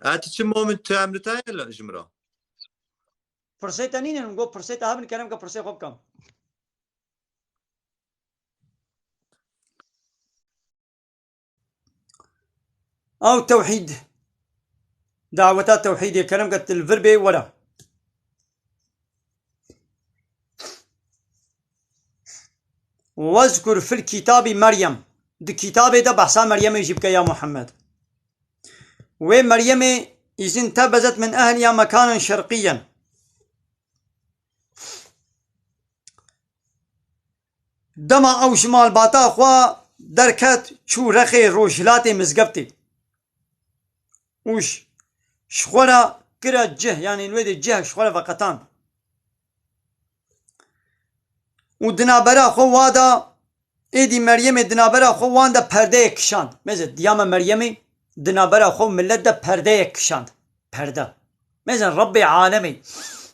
E, tu çi momin tu emri te ye ji min re? Pirsê te nînin, go pirsê te hebin, kerem ke pirsê xwe bikim. Ew tewhîd. Daweta tewhîdê, kerem ke tu li vir bê, were. Wezkur fil kitabî Meryem. Di kitabê de behsa Meryemê jî bike ya Muhammed. Wê Meryemê îzin tebezet min ehliya mekanen şerqiyen. Dema ew ji malbata xwe derket, çû rexê rojhilatê mizgeftê û ji, ji xwe re kire cih, yanî li wê de cih ji xwe re veqetand. Û di navbera xwe wa de, êdî Meryemê di navbera xwe wan de perdeyek kişand. Mêze diyama Meryemê di navbera xwe û millet de perdeyek kişand. Perde. Mêze Rebbê alemê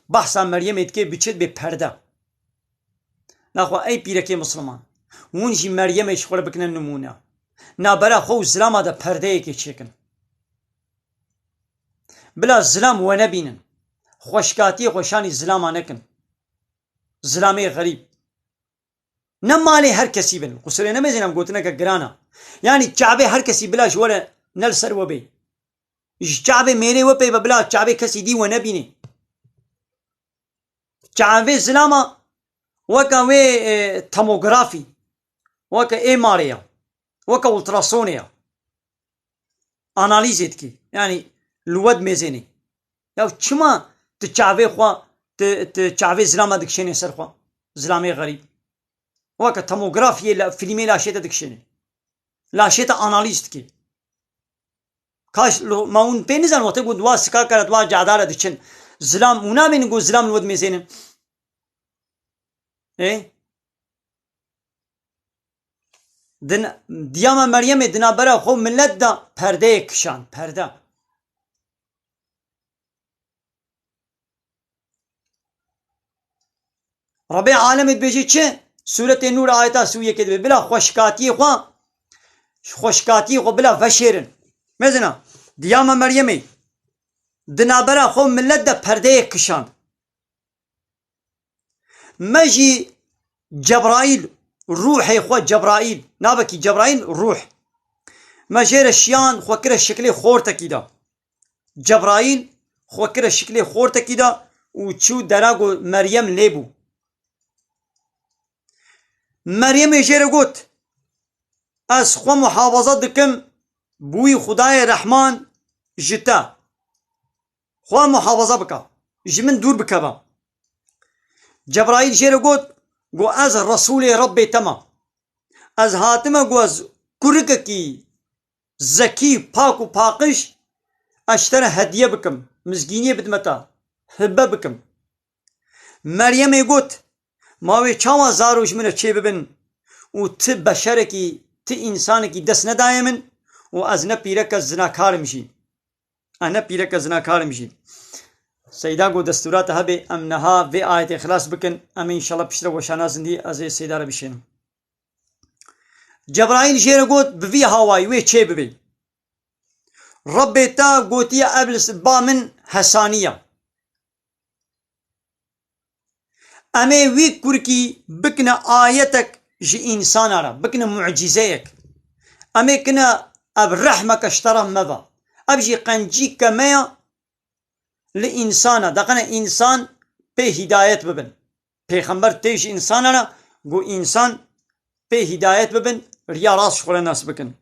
behsa Meryemê dike, bi çi? Bi perde. Naxwe ey pîrekê misliman, hûn jî Meryemê ji xwe re bikine nimûne. Navbera xwe û zilama de perdeyekê çêkin. Bila zilam we nebînin. Xweşkatiyê xwe şanî zilama nekin. Zilamê xerîb. Ne malê her kesî bin. Qusurê nemêzînim, gotineke giran e. Yanî çavê her kesî bila ji we re ne li ser we bê. Ji çavê mêrê we pê be, bila çavê kesî dî we nebînê. Çavê zilama weke wê, e, tomografî, weke M R A ya, weke ultrasonê ya. Analîzê dikî. Yanî li we dimêzênê. Ya çima tu çavê xwe, tu, tu çavê zilama dikişênê ser xwe? Zilamê xerîb. Weke tomografiyê, la, fîlmê laşê te dikişênê. Laşê te analîz dikê. Kaş lo, ma hûn pê nizan wextê ku di wa sikakara, di wa cadara diçin, zilam hûn nabînin ku zilam li we dimêzênin? Ê? Din, diyama Meryemê di navbera xwe û millet de perdeyek kişand. Perde. Rebê alemê dibêje çi? Sûretê Nûr ayeta sî û yekê dibê. Bila xweşkatiyê xwe, xweşkatiyê xwe bila veşêrin. Mezina, diyama Meryemê di navbera xwe û millet de perdeyek kişand. Me jî Cebraîl, ruhê xwe Cebraîl, navekî Cebraîl ruh. Me jê re şiyan, xwe kire şiklê xortekî de. Cebraîl xwe kire şiklê xortekî de û çû dera ku Meryem lê bû. Meryemê jê re got, Ez xwe muhafaza dikim bi wî Xwedayê Rehman ji te. Xwe muhafaza bike. Ji min dûr bikeve. Cebraîl jê re got, got, Ez Resûlê Rebbê te me. Ez hatime ku ez kurikekî zekî, pak û paqij, ez ji te re hediye bikim, mizgîniyê bidime te, hibe bikim. Meryemê got, Ma wê çawa zarok ji min re çêbibin û ti beşerekî, ti însanekî dest nedayê min û ez ne pîreke zinakar im jî. Ez ne pîreke zinakar im jî. Seyda got, destûra te hebe, em niha vê ayetê xilas bikin, em ê înşallah piştre weşana zindî ez ê Seyda re bişênim. Cebraîl jê re got, bi vî hawayî wê çê bibê. Rebbê te gotiye, ev li ba min hesaniye. Em ê wî kurkî bikine ayetek ji însana re, bikine mucîzeyek. Em ê kine ev rehmeke ji te re meve. Ev jî qencîke me ya li însana. Deqene însan pê hîdayet bibin. Pêxember tê ji însana re, got însan pê hîdayet bibin, riya rast ji xwe re nas bikin.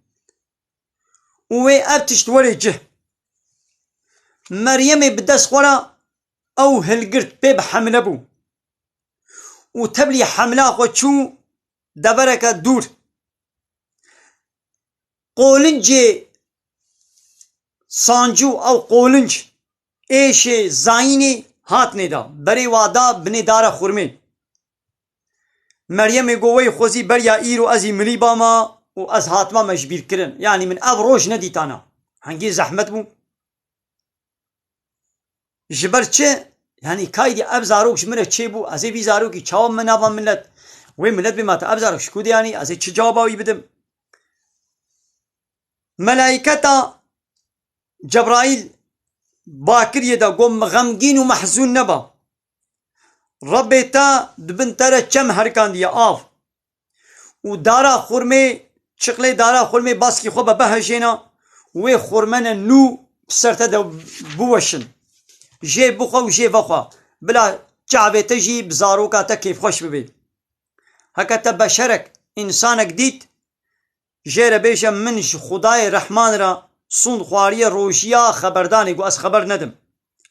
Û wê ev tişt were cih. Meryemê bi dest xwe re ew hilgirt, pê bi hemle bû. Û teblî hemla xwe çû devereke dûr. Qolincê sancû, ew qolinc êşê zayînê hatine da. Berê wa da binê dara xurmê. Meryemê got, Wey xwezî beriya îro ez î milî bama û ez hatime me ji bîr kirin. Yanî min ev roj nedîtana. Hingî zehmet bû. Ji ber çi? Yanî kaydî ev zarok ji min re çêbû, ez ê vî zarokî çawa min nava millet? Wê millet bê ma te ev zarok ji ku de yanî? Ez ê çi cewaba wî bidim? Melayketa Cebraîl bakiriyê de got, xemgîn û mehzûn neba. Rebbê te di bin te re çem herikandiye av. Û dara xurmê, çiqlê dara xurmê baskî xwe be bihejêna, wê xurmene nû bi ser te de biweşin. Jê bixwe û jê vexwe. Bila çavê te jî bi zaroka te kêfxweş bibe. Heke te beşerek, însanek dît, jê re bêje, Min ji Xwedayê Rehman re sûnd xwariye rojiya xeberdanê, got, ez xeber nedim.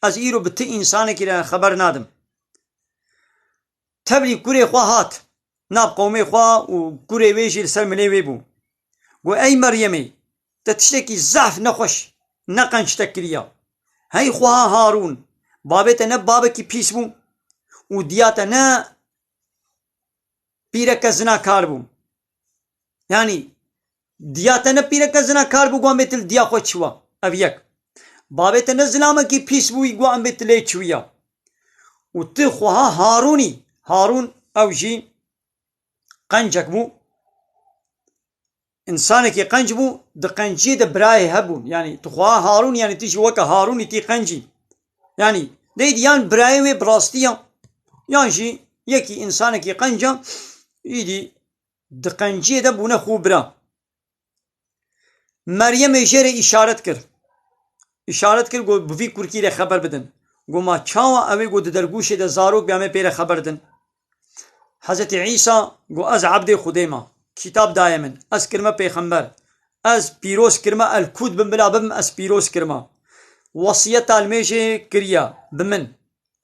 Ez îro bi ti însanekî re xeber nadim. Tevlî kurê xwe hat nav qewmê xwe û kurê wê jî li ser milê wê bû. Got, ey Meryemê, te tiştekî zehf nexweş, ne qenc te kiriya. Hey xweha Harûn, babê te ne babekî pîs bû û diya te ne pîreke zinakar bû. Yanî, diya te ne pîreke zinakar bû, got em bê tu li diya xwe çiwa. Ev yek. Babê te ne zilamekî pîs bûyî, got em bê tu lê çiwiya. Û tu xweha Harûnî. Harûn ew jî qencek bû. Însanekî qenc bû, di qenciyê de birayê hebûn. Yanî, tu xweha Harûn, yanî tu jî weke Harûnî tî qencî. Yanî, deydi yan birayê wê bi rastiya, yan jî yekî însanekî qenca, îdî di qenciyê de bûne xwe bira. Meryemê jê re îşaret kir. Îşaret kir, got, bi vî kurkî re xeber bidin. Got, ma çawa ew ê got di dergûşê de zarok be, em ê pê re xeber din? Hezretî Îsa got, ez ebdê Xwedê me. Kitab daye min. Ez kirime pêxember. Ez pîroz kirime, el kû dibim bila bibim, ez pîroz kirime. Wesiyeta li mêjê kiriye bi min.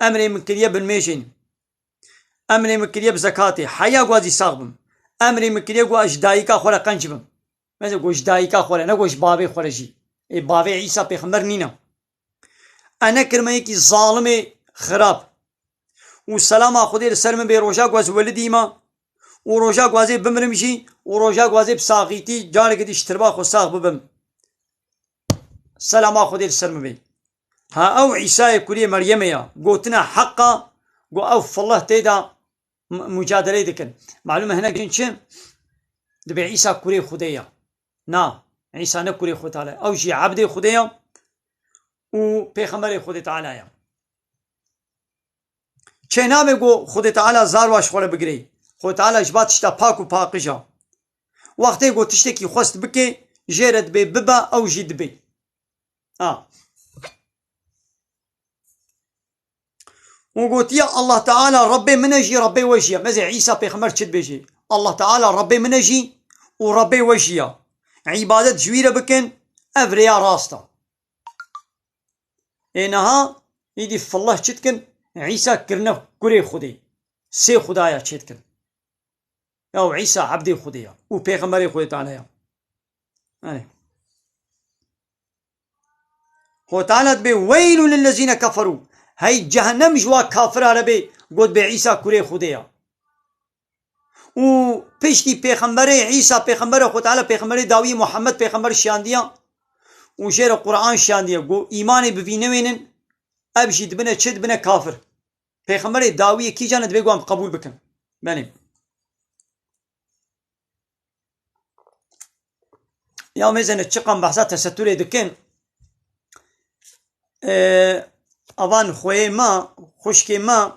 Emrê min kiriye bin mêjên. Emrê min kiriye bi zekatê. Heya got ez ê sax bim. Emrê min kiriye got ez ji dayika xwe re qenc bim. Mesela got ji dayika xwe re, ne got ji bavê xwe re jî. Ê bavê Îsa pêxember nîne. Ez nekirime yekî zalimê xirab. Û selama Xwedê li ser min bê roja got ez welidî me. Û roja got ez ê bimirim jî. Û roja got ez ê bi saxîtî careke dî ji tirba xwe sax bibim. Selama Xwedê li ser min bê. Ha ew Îsayê kurê Meryemê ya. Gotina heqa, got ew filih tê de m-, mucadeleyê dikin. Malum e hinek jin çi? Dibê Îsa kurê Xwedê ya. Na, Îsa ne kurê Xwedê Teala ye. Ew jî ebdê Xwedê ya û pêxemberê Xwedê Teala ya. Çênabe ku Xwedê Teala zarwa ji xwe re bigirê. Xwedê Teala ji ba tişta pak û paqij e. Wextê ku tiştekî xwest bike, jê re dibê bibe, ew jî dibê. A. Û gotiye, Allah Teala Rebbê min e jî, Rebbê we jî ye. Mezê Îsa pêxember çi dibêjê? Allah Teala Rebbê min e jî û Rebbê we jî ye. Îbadet ji wî re bikin, ev rêya rast e. Ê niha, îdî filih çi dikin? Îsa kirine kurê Xwedê. Sê Xwedaya çê dikin. Ya û Îsa ebdê Xwedê ya. Û pêxemberê Xwedê Teala ya. Erê. Xwedê Teala dibê, "Weylun lillezîne keferû." Hey cehennem ji wa kafira re bê, got bê Îsa kurê Xwedê ya. Û piştî pêxemberê Îsa pêxemberê Xwedê Teala pêxemberê dawî Muhammed pêxember şiyandiya û jê re Quran şiyandiye. Got, îmanê bi vî newênin, ev jî dibine çi? Dibine kafir. Pêxemberê dawiyê kîjan e dibê ku em qebûl bikin? Belê. Ya mêzene çiqan behsa teseturê dikin. Ee, avan xweyê me, xwişkê me,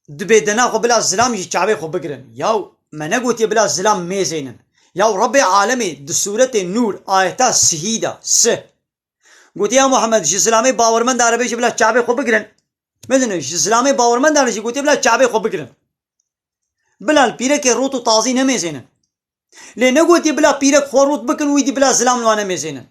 dibê dena xwe bila zilam jî çavê xwe bigirin. Yaw me negotiye bila zilam mêzênin. Yaw Rebbê alemê di sûretê Nûr ayeta sihî de, sih. Gotiye, ya Muhammed, ji zilamê bawermenda re bêje bila çavê xwe bigirin. Mezin, ji zilamê bawermenda re jî gotiye bila çavê xwe bigirin. Bila li pîrekê rût û tazî nemêzênin. Lê negotiye bila pîrek xwe rût bikin û îdî bila zilam li wan nemêzênin.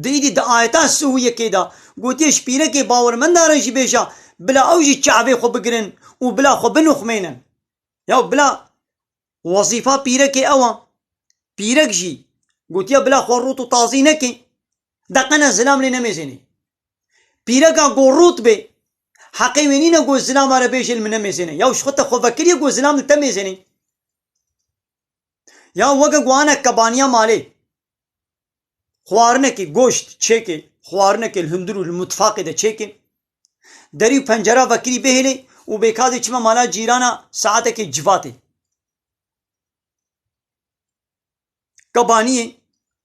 Di îdî di ayeta sih û yekê de gotiye ji pîrekê bawermenda re jî bêje bila ew jî çavê xwe bigirin û bila xwe binuxmênin. Ya bila wezîfa pîrekê ew e. Pîrek jî gotiye bila xwe rût û tazî neke. De qene zilam lê nemêzênê. Pîreka ku rût bê, heqê wê nîne ku zilama re bêje li min nemêzêne. Ya ji xwe te xwe vekiriye ku zilam li te mêzênê. Ya weke ku ane kebaniya malê. Xwarinekê goşt çêke, xwarinekê li hundir û li mutfaqê de çêke. Derî û pencera vekirî bihêlê û bêkadê çima mala cîrana saetekê civatê. Kebaniyê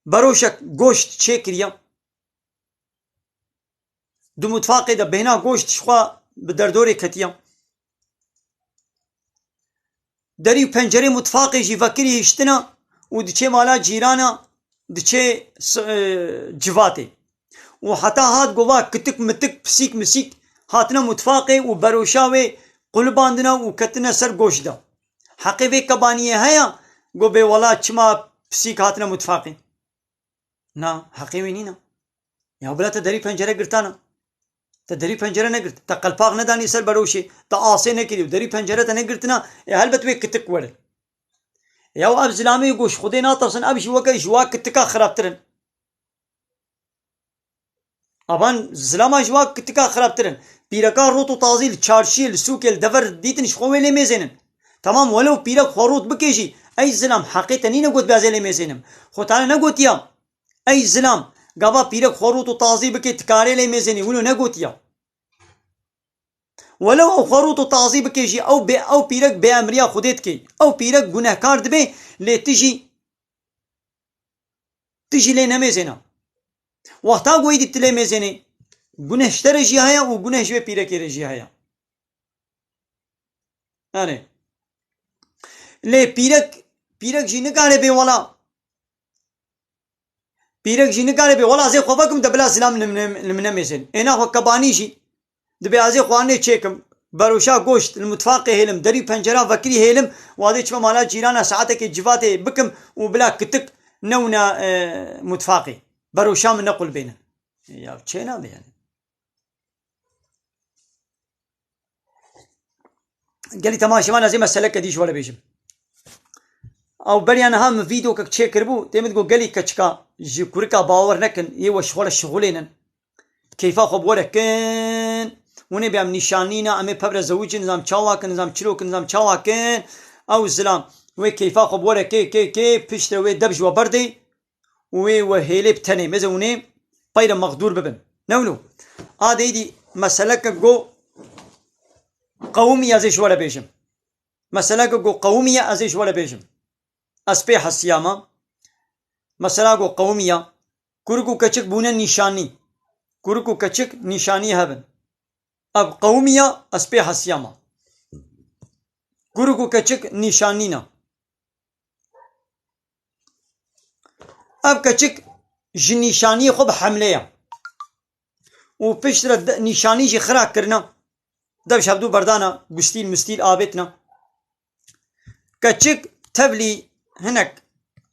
beroşek goşt çêkiriye. Di mutfaqê de bêhna goşt ji xwe bi derdorê ketiye. Derî û pencerê mutfaqê jî vekirî hiştina û diçê mala cîrana, diçê s-, e, civatê. Û heta hat gova kitik mitik, pisîk misîk hatine mutfaqê û beroşa wê qulibandine û ketine ser goşt de. Heqê vê kebaniyê heye? Go bê wela çima pisîk hatine mutfaqê? Na, heqê wî nîne. Ya bila te derî pencere girtana. Te derî pencere negirt. Te qelpax nedanî ser beroşê. Te asê nekirî û derî pencere te negirtina. E, helbet wê kitik were. Ya ev zilamê ku ji Xwedê natirsin, ev ji weke ji wa kitika xirabtir in. Avan zilama ji wa kitika xirabtir in. Pîreka rot û tazî li çarşiyê, li sûkê, li dever dîtin ji xwe wê lê mêzênin. Temam, welew pîrek xwe rot bike jî, ey zilam, heqê te nîne got bê ez ê lê mêzênim. Xwe te negotiya. Ey zilam, gava pîrek xwe rût û tazî bike, ti karê lê mêzênî, wilo negotiya. Welew ew xwe rût û tazî bike jî, ew bê, ew pîrek bê emriya Xwedê dike. Ew pîrek gunehkar dibe, lê ti jî, ti jî lê nemêzêna. Wexta ku êdî ti lê mêzênê, guneh ji te re jî heye û guneh ji wê pîrekê re jî heye. Erê. Lê pîrek, pîrek jî nikare bê wela. Pîrek jî nikare bê wela ez ê xwe vekim de bila zilam li min, li min nemêzin. Ê naxwe kebanî jî dibê ez ê xwarinê çêkim. Beroşa goşt li mutfaqê hêlim, derî pencera vekirî hêlim, wadê çime mala cîrana saetekê civatê bikim û bila kitik newna, e, mutfaqê. Beroşa min nequl bênin. Ya çê nabe yani. Gelî temaşevan ez ê meseleke dî ji we re bêjim. Ew beriya niha min vîdeokek çêkiribû, tê min digot gelî keçika ji kurika bawer nekin, yê we ji xwe re şixulênin. Keyfa xwe bi we re kin. Hûn ê bê em nîşanî ne, em ê pevre zewicin, nizam çawa kin, nizam çilo kin, nizam çawa kin. Ew zilam wê keyfa xwe bi we re kê, kê, kê, piştre wê dev ji we berdê. Û wê we hêlê bi tenê meze hûnê peyre mexdûr bibin. Ne wilo? A deydî meseleke go qewimiye ez ê ji we re bêjim. Meseleke go qewimiye ez ê ji we re bêjim. Ez pê hesiyama. Mesela go qewimiya. Kurik û keçik bûne nîşanî. Kurik û keçik nîşanî hebin. Ev qewimiya ez pê hesiyama. Kurik û keçik nîşanî ne. Ev keçik ji nîşaniyê xwe bi hemle ye. Û piştre de-, nîşanî jî xira kirine. Dev ji hevdû berdana, gustîl mustîl avêtine. Keçik tevlî hinek,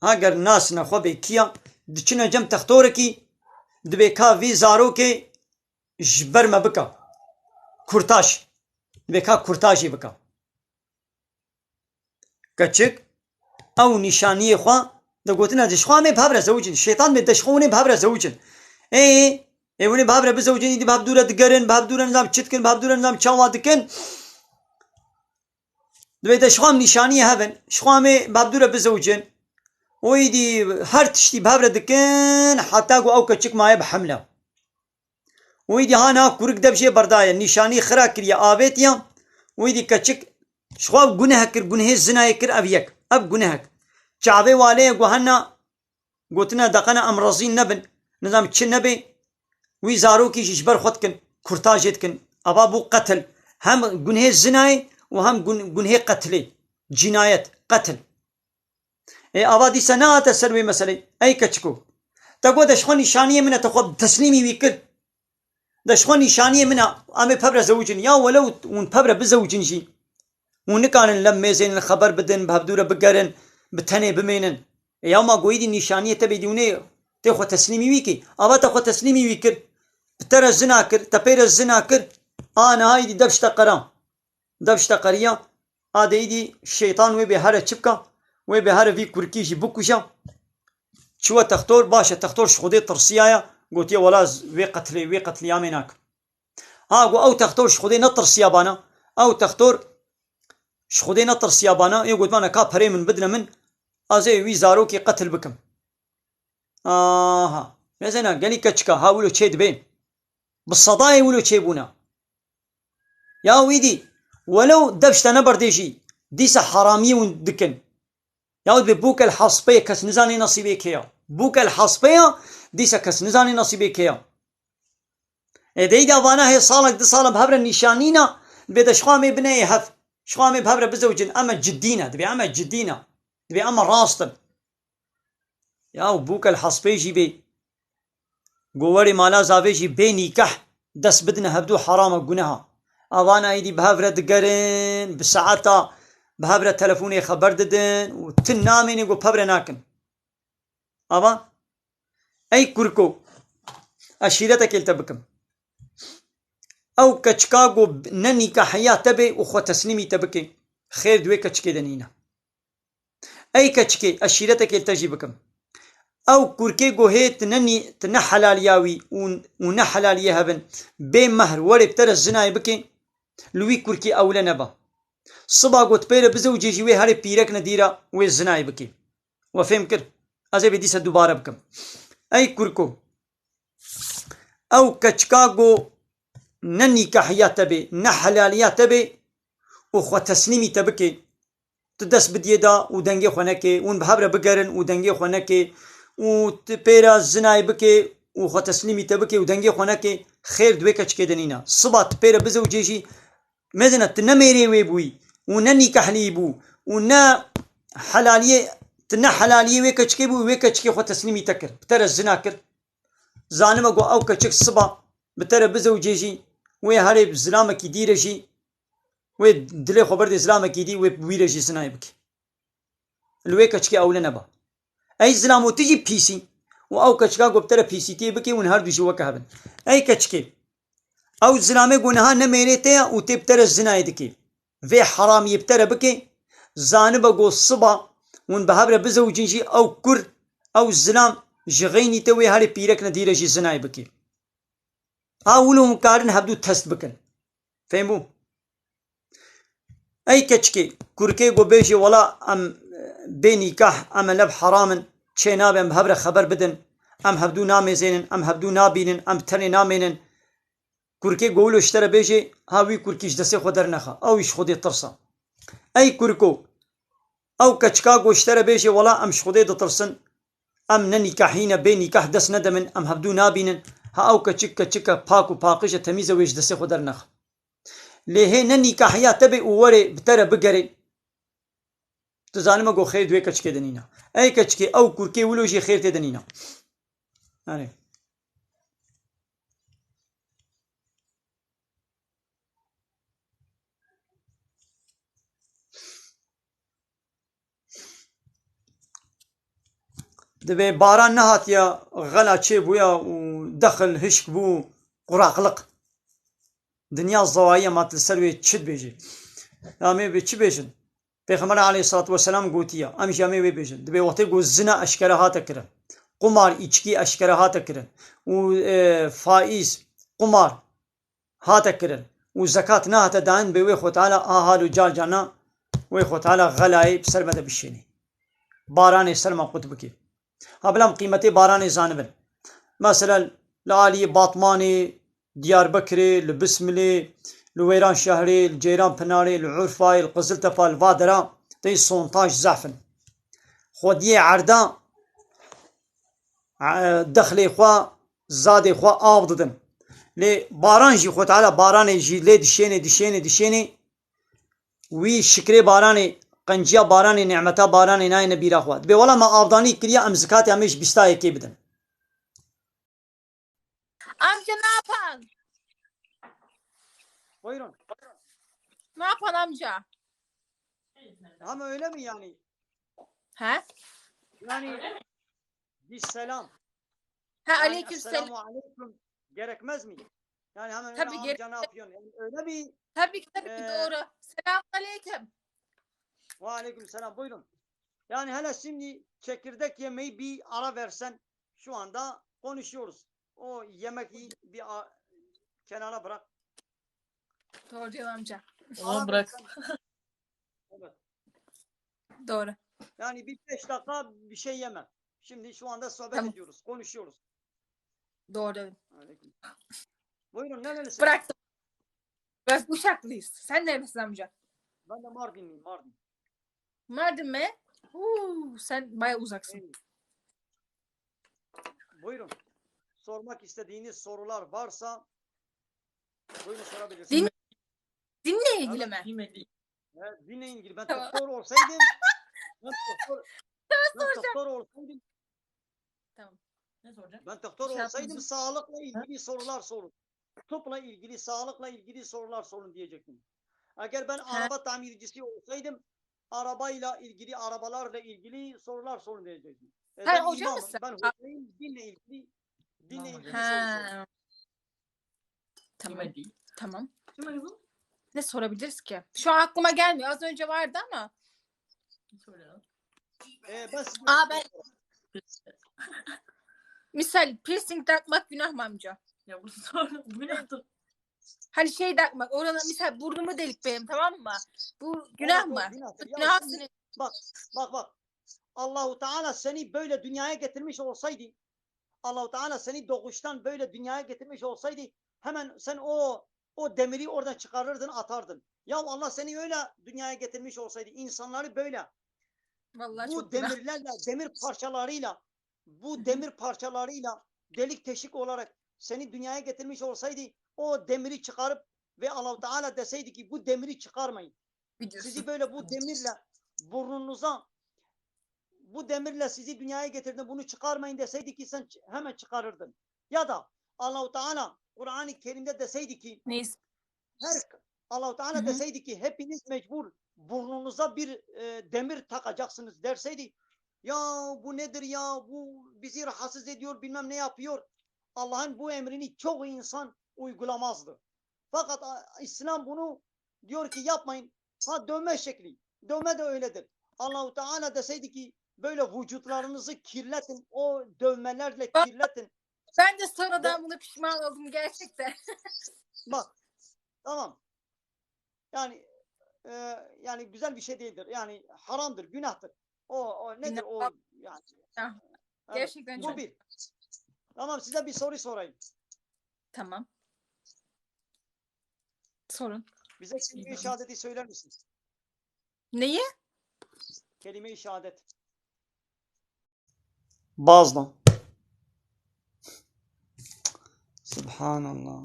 heger nasine xwe bê kiya, diçine cem textorekî, dibê ka vî zarokê ji ber me bika. Kurtaj. Dibê ka kurtajî bika. Keçik, ew nîşaniyê xwe, de gotine, de ji xwe em ê bi hev re zewicin. Şêtan dibê de ji xwe hûn ê bi hev re zewicin. Ê, ê hûn ê bi hev re bizewicin, îdî bi hev dû re digerin, bi hev dû re nizam çi dikin, bi hev dû re nizam çawa dikin. Dibê de ji xwe em nîşaniyê hev in, ji xwe em ê bi hev dû re bizewicin. Û îdî her tiştî bi hev re dikin, heta ku ew keçik maye bi hemle. Wî dî ha niha kurik dev jê berdaye, nîşanî xira kiriye, avêtiye. Wî dî keçik ji xwe guneh kir, gunhê zinayê kir ev yek. Ev gunehek. Çavê walê ye guhena, gotine deqene em rezîn nebin. Nizam çi nebê. Wî zarokî jî ji ber xwe dikin, kurtajê dikin. Ava bû qetil. Hem gunhê zinayê û hem gun-, gunhê qetilê. Cînayet, qetil. Ê, ava dîsa nehate ser wê meselê. Ey keçiko. Te got de ji xwe nîşaniyê min e, te xwe teslîmî wî kir. De ji xwe nîşaniyê min e, em ê pevre zewicin. Ya welew hûn pevre bizewicin jî. Hûn nikarin lem mêzênin, xeber bidin, bi hevdû re bigerin, bi tenê bimênin. Ê, ya ma goyî dî nîşaniyê te bêdî hûn ê tê xwe teslîmî wî kî. Ava te xwe teslîmî wî kir. Bi te re zina kir, te pê re zina kir. A niha îdî dev ji te qera. Dev ji te qeriya, a de îdî şeytan wê bê here çi bika, wê bê here vî kurikî jî bikuja. Çiwe textor, baş e, textor ji Xwedê tirsiyaye, gotiye, wela ez vê qetlê, vê qetliyamê nakim. Ha, got, ew textor ji Xwedê netirsiya bana, ew textor ji Xwedê netirsiya bana, yê gotmane ka perê min bidine min, ez ê wî zarokê qetil bikim. Aha, mêzêna, gelî keçika, ha wilo çê dibe. Bi sedayê wilo çêbûne. Ya wî dî, welew dev ji te neberdê jî, dîsa heramiyê hûn dikin. Ya dibê bûk el haspeyê kes nizanê nesîbê kê ya. Bûk el haspeyê, dîsa kes nizanê nesîbê kê ya. Ê dey de vana hê salek, du sal e bi hev re nîşanîna, dibê de ji xwe em ê bineyê hev. Ji xwe em ê bi hev re bizewicin, em e cidî ne, dibê em e cidî ne. Dibê em e rast in. Ya û bûk el hespê jî bê. Gowerê mala zavê jî bê nîkeh dest bidine hevdû herama guneha. Avana êdî bi hev re digerin, bi saeta bi hev re telefonê xeber didin û ti namênê ku pevre nakin. Ava Ey kurko, eşîretekê li te bikim. Ew keçika ku ne nîkahiya te bê û xwe teslîmî te bike, xêr di wê keçikê de nîne. Ey keçikê, eşîretekê li te jî bikim. Ew kurkê ku hê tu ne nî-, tu ne helaliya wî û, û ne helaliyê hev in, bê mehr were bi te re zinayê bike, li wî kurkî ewle neba. Siba ku tu pê re bizewicê jî wê herê pîrek nedîra wê zinayê bike. We fêm kir? Ez ê vê dîsa dubare bikim. Ey kurko, ew keçika ku ne nîkahiya te bê, ne helaliya te bê û xwe teslîmî te bike, tu dest bidiyê da û dengê xwe neke, hûn bi hev re bigerin û dengê xwe neke û tu pê re zinayê bike û xwe teslîmî te bike û dengê xwe neke, xêr di wê keçikê de nîne. Siba tu pê re bizewicê jî, mezina tu ne mêrê wê bûyî û ne nîkahlî bû û ne helaliyê, tu ne helaliyê wê keçikê bû, wê keçikê xwe teslîmî te kir, bi te re zina kir. Zanibe ku ew keçik siba bi te re bizewicê jî, wê herê bi zilamekî dî re jî, wê dilê xwe berdê zilamekî dî, wê bi wî re jî zinayê bike. Li wê keçikê ewle neba. Ey zilamo, tu jî pîsî û ew keçika ku bi te re pîsîtiyê bike, hûn her du jî weke hev in. Ey keçikê, ew zilamê ku niha ne mêrê te ye û tê bi te re zinayê dike, vê heramiyê bi te re bike, zanibe ku siba hûn bi hev re bizewicin jî, ew kur, ew zilam ji xeynî te wê herê pîrek nedîre jî zinayê bike. Ha wilo hûn karin hevdû test bikin. Fêm bû? Ey keçikê, kurkê ku bêjê, wela em, e, bê nîkah, em e lev heram in, çê nabe em bi hev re xeber bidin, em hevdû namêzênin, em hevdû nabînin, em bi tenê namênin. Kurkê ku wilo ji te re bêjê, ha wî kurkî ji destê xwe dernexe, ew jî ji Xwedê tirsa. Ey kurko, ew keçika ku ji te re bêjê, wela em ji Xwedê ditirsin, em ne nîkahî ne, bê nîkah dest nede min, em hevdû nabînin, ha ew keçik keçike pak û paqij e, temîz e, wê ji destê xwe dernexe. Lê hê ne nîkahiya te bê û were bi te re bigere, tu zanime ku xêr di wê keçikê de nîne. Ey keçikê, ew kurkê wilo jî xêr tê de nîne. Erê. Divê baran nehatiya, xela çêbûya û dexil hişk bû, quraqliq. Dinya zewayiya, ma tu li ser wê çi dibêjî? Ya em ê bê çi bêjin? Pêxember aleyhissalatu vesselam gotiye, em jî em ê wê bêjin. Dibê wextê ku zina eşkere hate kirin, qumar, îçkî eşkere hate kirin û, e, faiz, qumar hate kirin û zekat nehate dayîn, bê wê Xwe Teala a hal û car carna wê Xwe Teala xelayê bi ser me de bişênê. Baranê ser me qut bikê. Ha, bila em qîmetê baranê zanibin. Mesela li aliyê Batmanê, Diyarbekirê, li Bismilê, li Wêranşehrê, li Ceyranpinarê, li Urfayê, li Qiziltepa, li va dera, tey sontaj zehf in. Xwediyê erda, e, dexlê xwe, zadê xwe av didin. Lê baran jî, Xwe Teala baranê jî lê dişênê, dişênê, dişênê. Wî şikrê baranê, qenciya baranê, nîmeta baranê nayêne bîra xwe. Dibê wela me avdanî kiriye, em zikatê em ê ji bîsta yekê bidin. Amca ne yapan? Buyurun. Ne yapan amca? Ama öyle mi yani? He? Yani bir selam. Ha, yani aleyküm selam. Esselamu aleyküm gerekmez mi? Yani hemen öyle tabii amca ne yapıyorsun? Yani öyle bir, tabii ki, tabii ki, e, doğru. Selamun aleyküm. Ve aleyküm selam. Buyurun. Yani hele şimdi çekirdek yemeği bir ara versen, şu anda konuşuyoruz. O yemek bir a-, kenara bırak. Doğru diyor amca. Tamam, ara bırak. Versen. Evet. Doğru. Yani bir beş dakika bir şey yeme. Şimdi şu anda sohbet ediyoruz, konuşuyoruz. Doğru. Aleyküm. Buyurun, nerelisiniz? Bıraktım. Biz Uşaklıyız. Sen neresin amca? Ben de Mardinliyim, Mardin. Mardin mi? Uuu, sen bayağı uzaksın. Evet. Buyurun. Sormak istediğiniz sorular varsa buyurun sorabilirsiniz. Din-, dinle ilgili mi? Evet, dinle ilgili. Ben doktor olsaydım, ben doktor, ben doktor olsaydım, tamam. Ne soracağım? Ben doktor olsaydım sağlıkla ilgili sorular sorun. Tıpla ilgili, sağlıkla ilgili sorular sorun diyecektim. Eğer ben araba tamircisi olsaydım, arabayla ilgili, arabalarla ilgili sorular sorun diyecektim. E, Sen ben hoca imamım, mısın? Ben hocayım, dinle ilgili, dinle ilgili soru sor. Ha. Tamam. Tamam. Ne sorabiliriz ki? Şu an aklıma gelmiyor. Az önce vardı ama. Soralım. E, ben size Aa, ben Misal, piercing takmak günah mı amca? Ya bu sor, bu ne? Hani şey takmak, orana misal burnumu delik benim, tamam mı? Bu günah mı? Günahtır. Ya günah şimdi, bak, bak, bak. Allahu Teala seni böyle dünyaya getirmiş olsaydı, Allahu Teala seni doğuştan böyle dünyaya getirmiş olsaydı, hemen sen o o demiri oradan çıkarırdın, atardın. Ya Allah seni öyle dünyaya getirmiş olsaydı, insanları böyle Vallahi bu çok günah. Demirlerle, demir parçalarıyla, bu demir parçalarıyla delik teşik olarak seni dünyaya getirmiş olsaydı, o demiri çıkarıp ve Allahu Teala deseydi ki bu demiri çıkarmayın. Sizi böyle bu demirle burnunuza, bu demirle sizi dünyaya getirdim, bunu çıkarmayın deseydi ki sen ç-, hemen çıkarırdın. Ya da Allahu Teala Kur'an-ı Kerim'de deseydi ki Neyse. her Allahu Teala deseydi ki hepiniz mecbur burnunuza bir e, demir takacaksınız derseydi, ya bu nedir ya, bu bizi rahatsız ediyor, bilmem ne yapıyor. Allah'ın bu emrini çoğu insan uygulamazdı. Fakat a, İslam bunu diyor ki yapmayın. Ha, dövme şekli. Dövme de öyledir. Allahu Teala deseydi ki böyle vücutlarınızı kirletin, o dövmelerle kirletin. Ben de sonradan buna pişman oldum gerçekten. Bak, tamam. Yani e, yani güzel bir şey değildir. Yani haramdır, günahtır. O, o nedir o yani? Günah. Evet, gerçekten bu çok. Bir. Tamam, size bir soru sorayım. Tamam. Sorun. Bize kelime-i şehadeti söyler misiniz? Neyi? Kelime-i şehadet. Bazda. Subhanallah.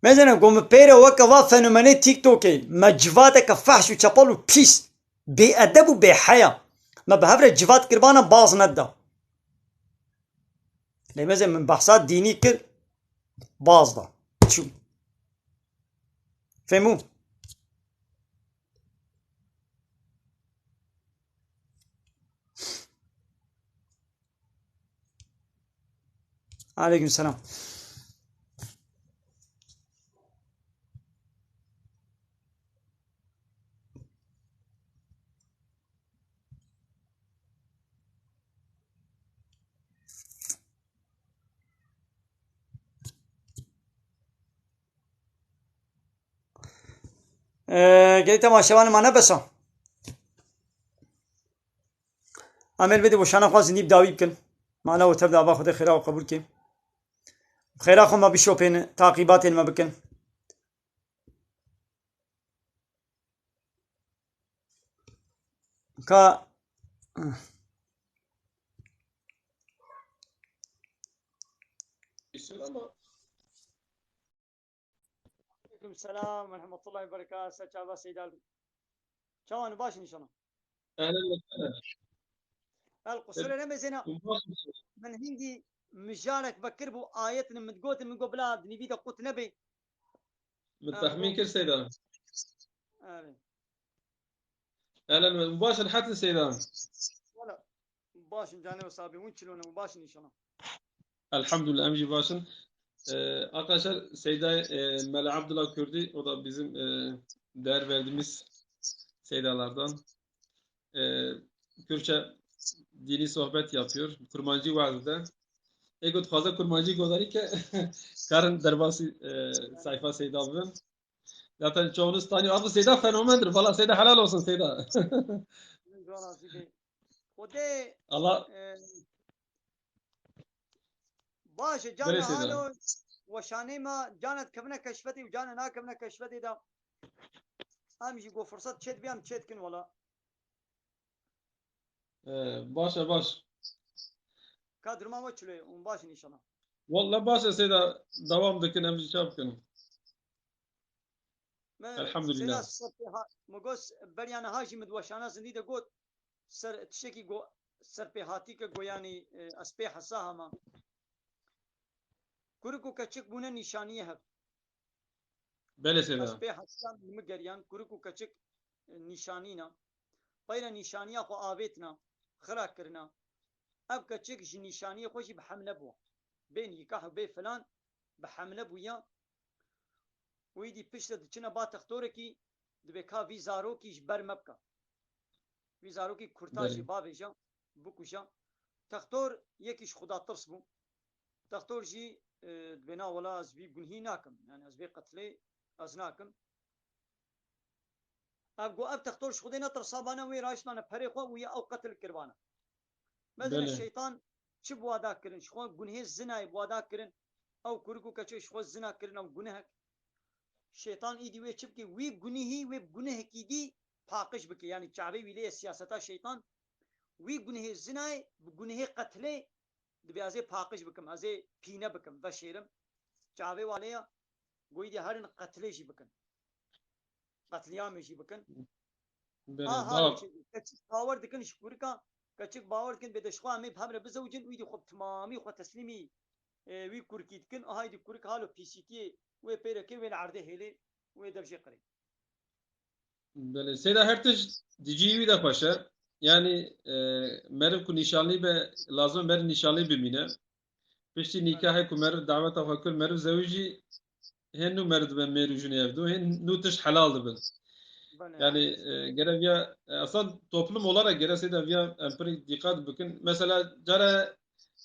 Mezene ku min pêre weke va fenomenê TikTokê, me civateke fehş û çepel û pîs, bêedeb û bêheya, me bi hev re civat kiribana baz neda. Lê mezin min behsa dînî kir, baz da. Çû. Fehmû? Aleyküm selam. Ee, gelî temaşevanê ma ne bes a. Em ê li vê de weşana xwe zindî bi dawî bikin. Mala û tev de ava Xwedê xêra xwe qebûl ke. Xêra xwe me bişopêne, taqîbatên me bikin. Ka Aleyküm selam ve rahmetullahi ve berekatuhu. Ser çava Seydal. Çawan baş inşallah. Ehlen ve sehlen. El qusur ne mezena. Min hingî mijarek vekir bu ayetini min gotin, min go bila dinî vî de qut nebe. Min tahmin kir Seyda. Evet. Ehlen ve baş el hatin Seyda. Wala. Baş in canê we sabî, hûn çilone, hûn baş in înşallah. Elhamdülillah, em jî baş in. Ee, arkadaşlar, Seyda, e, Mele Abdullah Kürdi, o da bizim, e, değer verdiğimiz Seydalardan. E, Kürtçe dini sohbet yapıyor. Kurmancî wazde. Ego dixwaze kurmancî godarî ke karin derbasî, e, sayfa Seyda bibin. Zaten çoğunuz tanıyor. Abi Seyda fenomendir. Valla Seyda helal olsun Seyda. Xwedê, Allah. E, baş e, can halo weşanê me, canet kevine keşfetê û canet nakevine keşfetê de. Em jî go fırsat çêt bi em çêt kin wala. Ee, baş e, baş. Ka duruma we çilo ye? Hûn baş in înşallah. Walla baş e, Seyda, devam dikin, em jî çav bikin. Elhamdülillah. Seyda, serpêha-, min got, beriya niha jî min di weşana zindî de got, ser, tiştekî go-, serpêhatî ke goyanî, e, ez pê hesa hema. Kurik û keçik bûne nîşaniyê hev. Belê sêda. Ez pê hesiyan min geriyan, kurik û keçik, e, nîşanîna. Peyre nîşaniya xwe avêtina, xira kirina. Ev keçik ji nîşaniyê xwe jî bi hemle bû. Bê nîkah û bê filan bi hemle bûya. Û îdî piştre diçine ba textorekî, dibê ka vî zarokî ji ber me bika. Vî zarokî kurtar Belê. jî bavêja, bikuje. Textor yekî ji Xuda tirs bû. Textor jî, e, dibê na wela ez vî gunhî nakim. Yani ez vê qetlê ez nakim. Ev got, ev textor ji Xwedê netirsa, bana wê raştmane perê xwe û ya ew qetil kirvana. Mezin Belê. şeytan çi bi wa da kirin? Ji xwe gunhê zinayê bi wa da kirin. Ew kurik û keçê ji xwe zina kirin, ew gunehek. Şeytan îdî wê çi bike? Wî gunihî, wê bi gunehekî dî paqij bike. Yani çavê wî lê ye siyaseta şeytan. Wî gunihê zinayê bi gunihê qetlê dibê ez ê paqij bikim, ez ê pîne bikim, veşêrim. Çavê wa lê ye, got îdî herin qetlê jî bikin. Qetlîamê jî bikin. Belê, Aha, bak. Keçik bawer dikin ji kurika, keçik bawer dikin, bê de ji xwe em ê bi hev re bizewicin, wî dî xwe bi timamî xwe teslîmî, e, wî kurkî dikin. Aha, dî kurik halo pîsîtiyê wê pê re kir, wê li erdê hêlê, wê dev jê qirê. Belê, seyda her tişt di cihî wî de xweş e. Yani, e, meriv ku nîşanlî be, lazim e meriv nîşanlî bimîne. Piştî nîkahê ku meriv daweta xwe kir, meriv zewicî, hên nû meriv dibe mêr û jinê ev du, hên nû tişt helal dibin. Belê, Yani, evet. e, gere viya, e, aslında toplum olarak gere seyda viya em pir dîqat bikin. Mesela, cara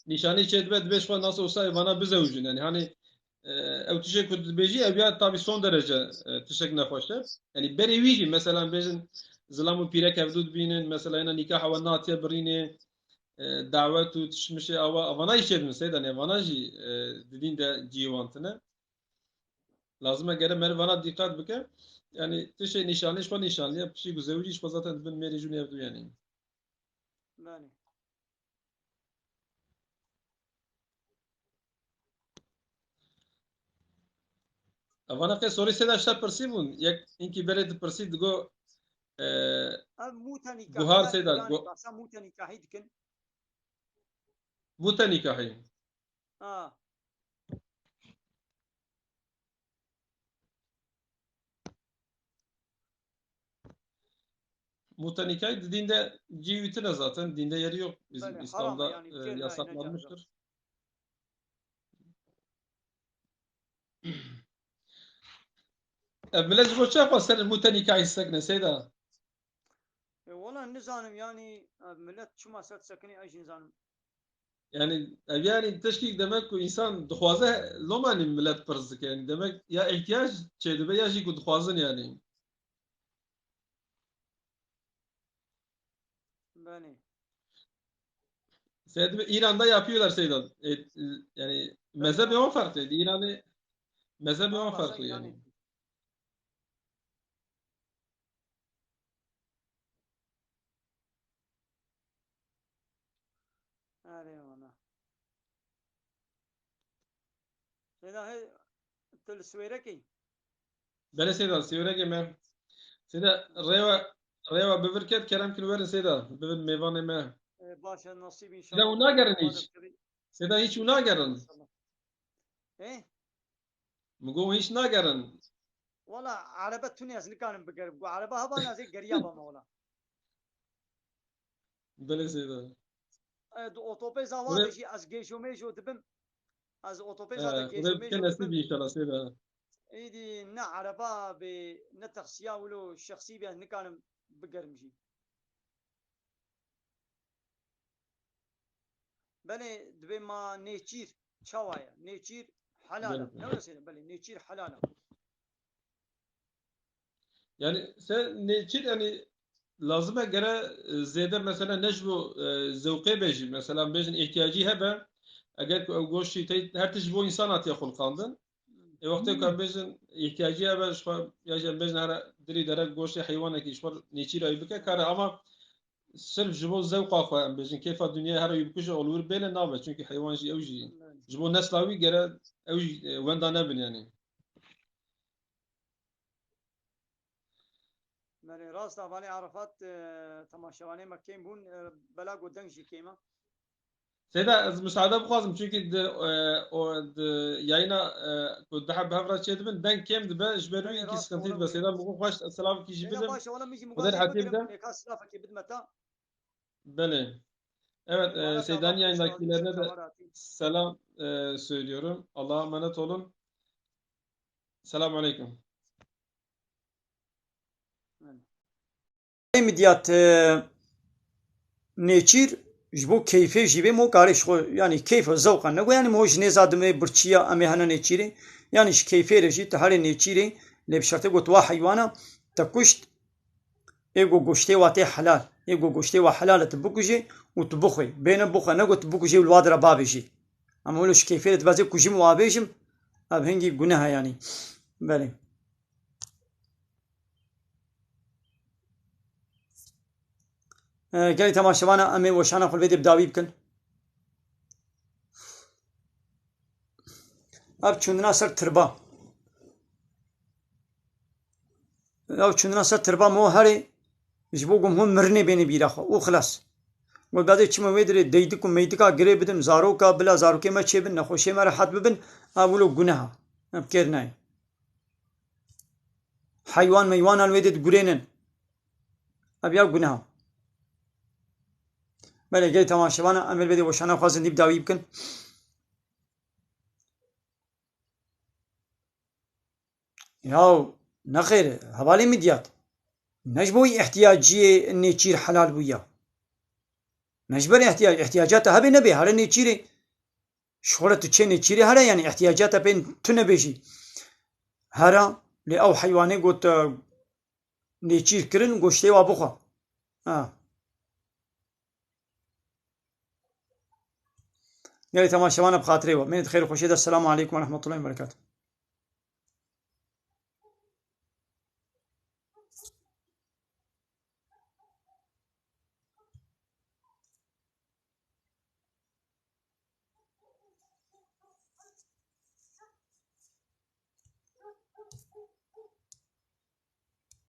nîşanî çê dibe, dibe şwa nasıl olsa vana bizewicin. Yani, hani, e, ew tişek ku dibêjî, ev ya tabii son derece, e, tişek nexweş e. Yani, berê wî jî, mesela, bêjin, zilam û pîrek ev du dibînin, mesela, yena nîkaha we natiye birînê, e, dawet û tişmişê awa, avana jî çêdibin, seyda ne, vana jî, e, di dîn de cî wan tine. Lazim e gere meriv vana dîqat bike. Yani, tişê nîşanlî, ji xwe nîşanlî ye, piştî ku zewicî ji xwe zaten dibin mêrê jûnê ev du yani. Belê. Evana qê sorî seyda ji te pirsî bûn. Yek inkî berê dipirsî digo, e, Ev mûte nîkahî guhar ya seyda, Îranê, go- behsa mûte nîkahî dikin. Mûte nîkahî. Ha. Mûte nîkahî di dîn de cî wî tine zaten. Dînde yeri yok. Bizim Belê, haram İslam'da, yani, e, kêr nayê, ne yasaklanmıştır. caiz. Ev millet ji bo çi xwe ser mûte nîkahî sekine, seyda? E, wala nizanim yani, e, millet çima ser sekinî, ez jî nizanim. Yani, ev yani tişkî demek ku insan dixwaze loma nî millet pirs dike. Yani, demek ya ihtiyac çêdibe ya jî ku dixwazin yani. Belê. Seyda, İran'da yapıyorlar Seyda. E, yani, mezhebi Belê. wan farklı. İran'ı mezhebi wan Ama farklı sen yani. yani. Erê wala. Seyda, hey, tu li Swêrekê? Belê Seyda, Swêrekê me. Seyda, rêwa, rêwa bivir ket, kerem kin werin Seyda. Bivin mêvanê me. E, baş e, nasîb Seyda, inşallah. û nagerin Umarım hiç. tabii. Seyda, hiç û nagerin. İnşallah. E? Min got, hîn nagerin. Wala, erebe tune ez nikarim bigerim. Got, erebe heba ne, ez ê geriya bama wala. Belê Seyda. E, di otopêza Belê. wa de jî ez gêjo mêjo dibim. Ez otopêza de He, gêjo Xwedê mêjo bike dibim. Nesîb inşallah Seyda. Êdî ne ereba bê, ne taksiya wilo şexsî bê, ez nikarim bigerim jî. Belê, dibê ma nêçîr çawa ye? Nêçîr helal e. Belê. Ne were seyda? Belê, nêçîr helal e. Yani, se nêçîr, yani, lazim e gere, e, zêde mesela ne ji bo, e, zewqê be jî. Mesela bêjin ihtiyacî hebe, eger ku ew goştî tey, her tişt ji bo insan hatiye xulqandin. Ê wextê ku em bêjin ihtiyacî hebe, ji xwe ya jî em bêjin here dilî derek goştê heywanekî ji xwe nêçîrayî bike kare, ama sirf ji bo zewqa xwe em bêjin kêfa dinyayê here wî bikuje olwir bêle nabe, çünkü heywan jî ew jî ji bo nesla wî gere ew jî, e, wenda nebin yani. Belê, rast e, Valê Arafat, e, temaşevanê me kêm bûn, e, bela got deng jî kêm e. Seyda, ez müsaade bixwazim çünkü di, e, o, di yayına, e, ku du heb hev re çêdibin, deng kêm dibe, ji ber wî Belê, yekî rast, sıkıntı ona dibe. Seyda, min xweş selamkî jî Seyda, bidim. Baş e, wala min jî Xwedê rehetî bide. Belê. Evet, e, Seyda'nın yayındakilerine de selam, e, söylüyorum. Allah'a emanet olun. Selamun aleyküm. Midyat, e, nêçîr ji bo keyfê jî bê mo karê ji xwe, yanî keyf e, zewq e. Ne ku yanî mo ji nêza dimê birçiya em ê hene nêçîrê. Yanî ji keyfê re jî tu herê nêçîrê, lê bi şertê ku tu wa heywana te kuşt, ê ku goştê wa tê helal, ê ku goştê wa helal e tu bikujê û tu bixwê. Bêne bixwe, ne ku tu bikujê û li wa dire bavêjî. Ama wilo ji keyfê re dibezê kujim û avêjim, ev hingî guneh e yanî. Belê. E, gelî temaşevana em ê weşana xwe li vê dê bi dawî bikin. Ev çûndina ser tirba. Ev çûndina ser tirba mo herê ji bo ku hûn mirinê bêne bîra xwe û xilas. Got, "Badê çima wê dirê deydik û meydika girê bidin, zaroka, bila zarokê me çêbin, nexweşiyê me rehet bibin, ev wilo guneh e. Ev kêr nayê." Heywan meywanan wê dê digurênin. Ev ya guneh e. Belê, gelê temaşevana, em ê li vê dê weşana xwe zindî bi dawî bikin. Yaw, nexêr, hevalê Midyat. Ne ji bo wî ihtiyaciyê nêçîr helal bûya. Ne ji ber ihtiyac, ihtiyaca te hebe nebe, here nêçîrê. Ji xwe re tu çê nêçîrê here, yanî ihtiyaca te pê tu nebêjî. Here, lê ew heywanê got, e, nêçîr kirin, goştê wa bixwe. Ha. Gelê temaşevana bi xatirê we. Mênê di xêr û xweşiyê de. Selamu aleykum ve rahmetullahi ve berekatuhu.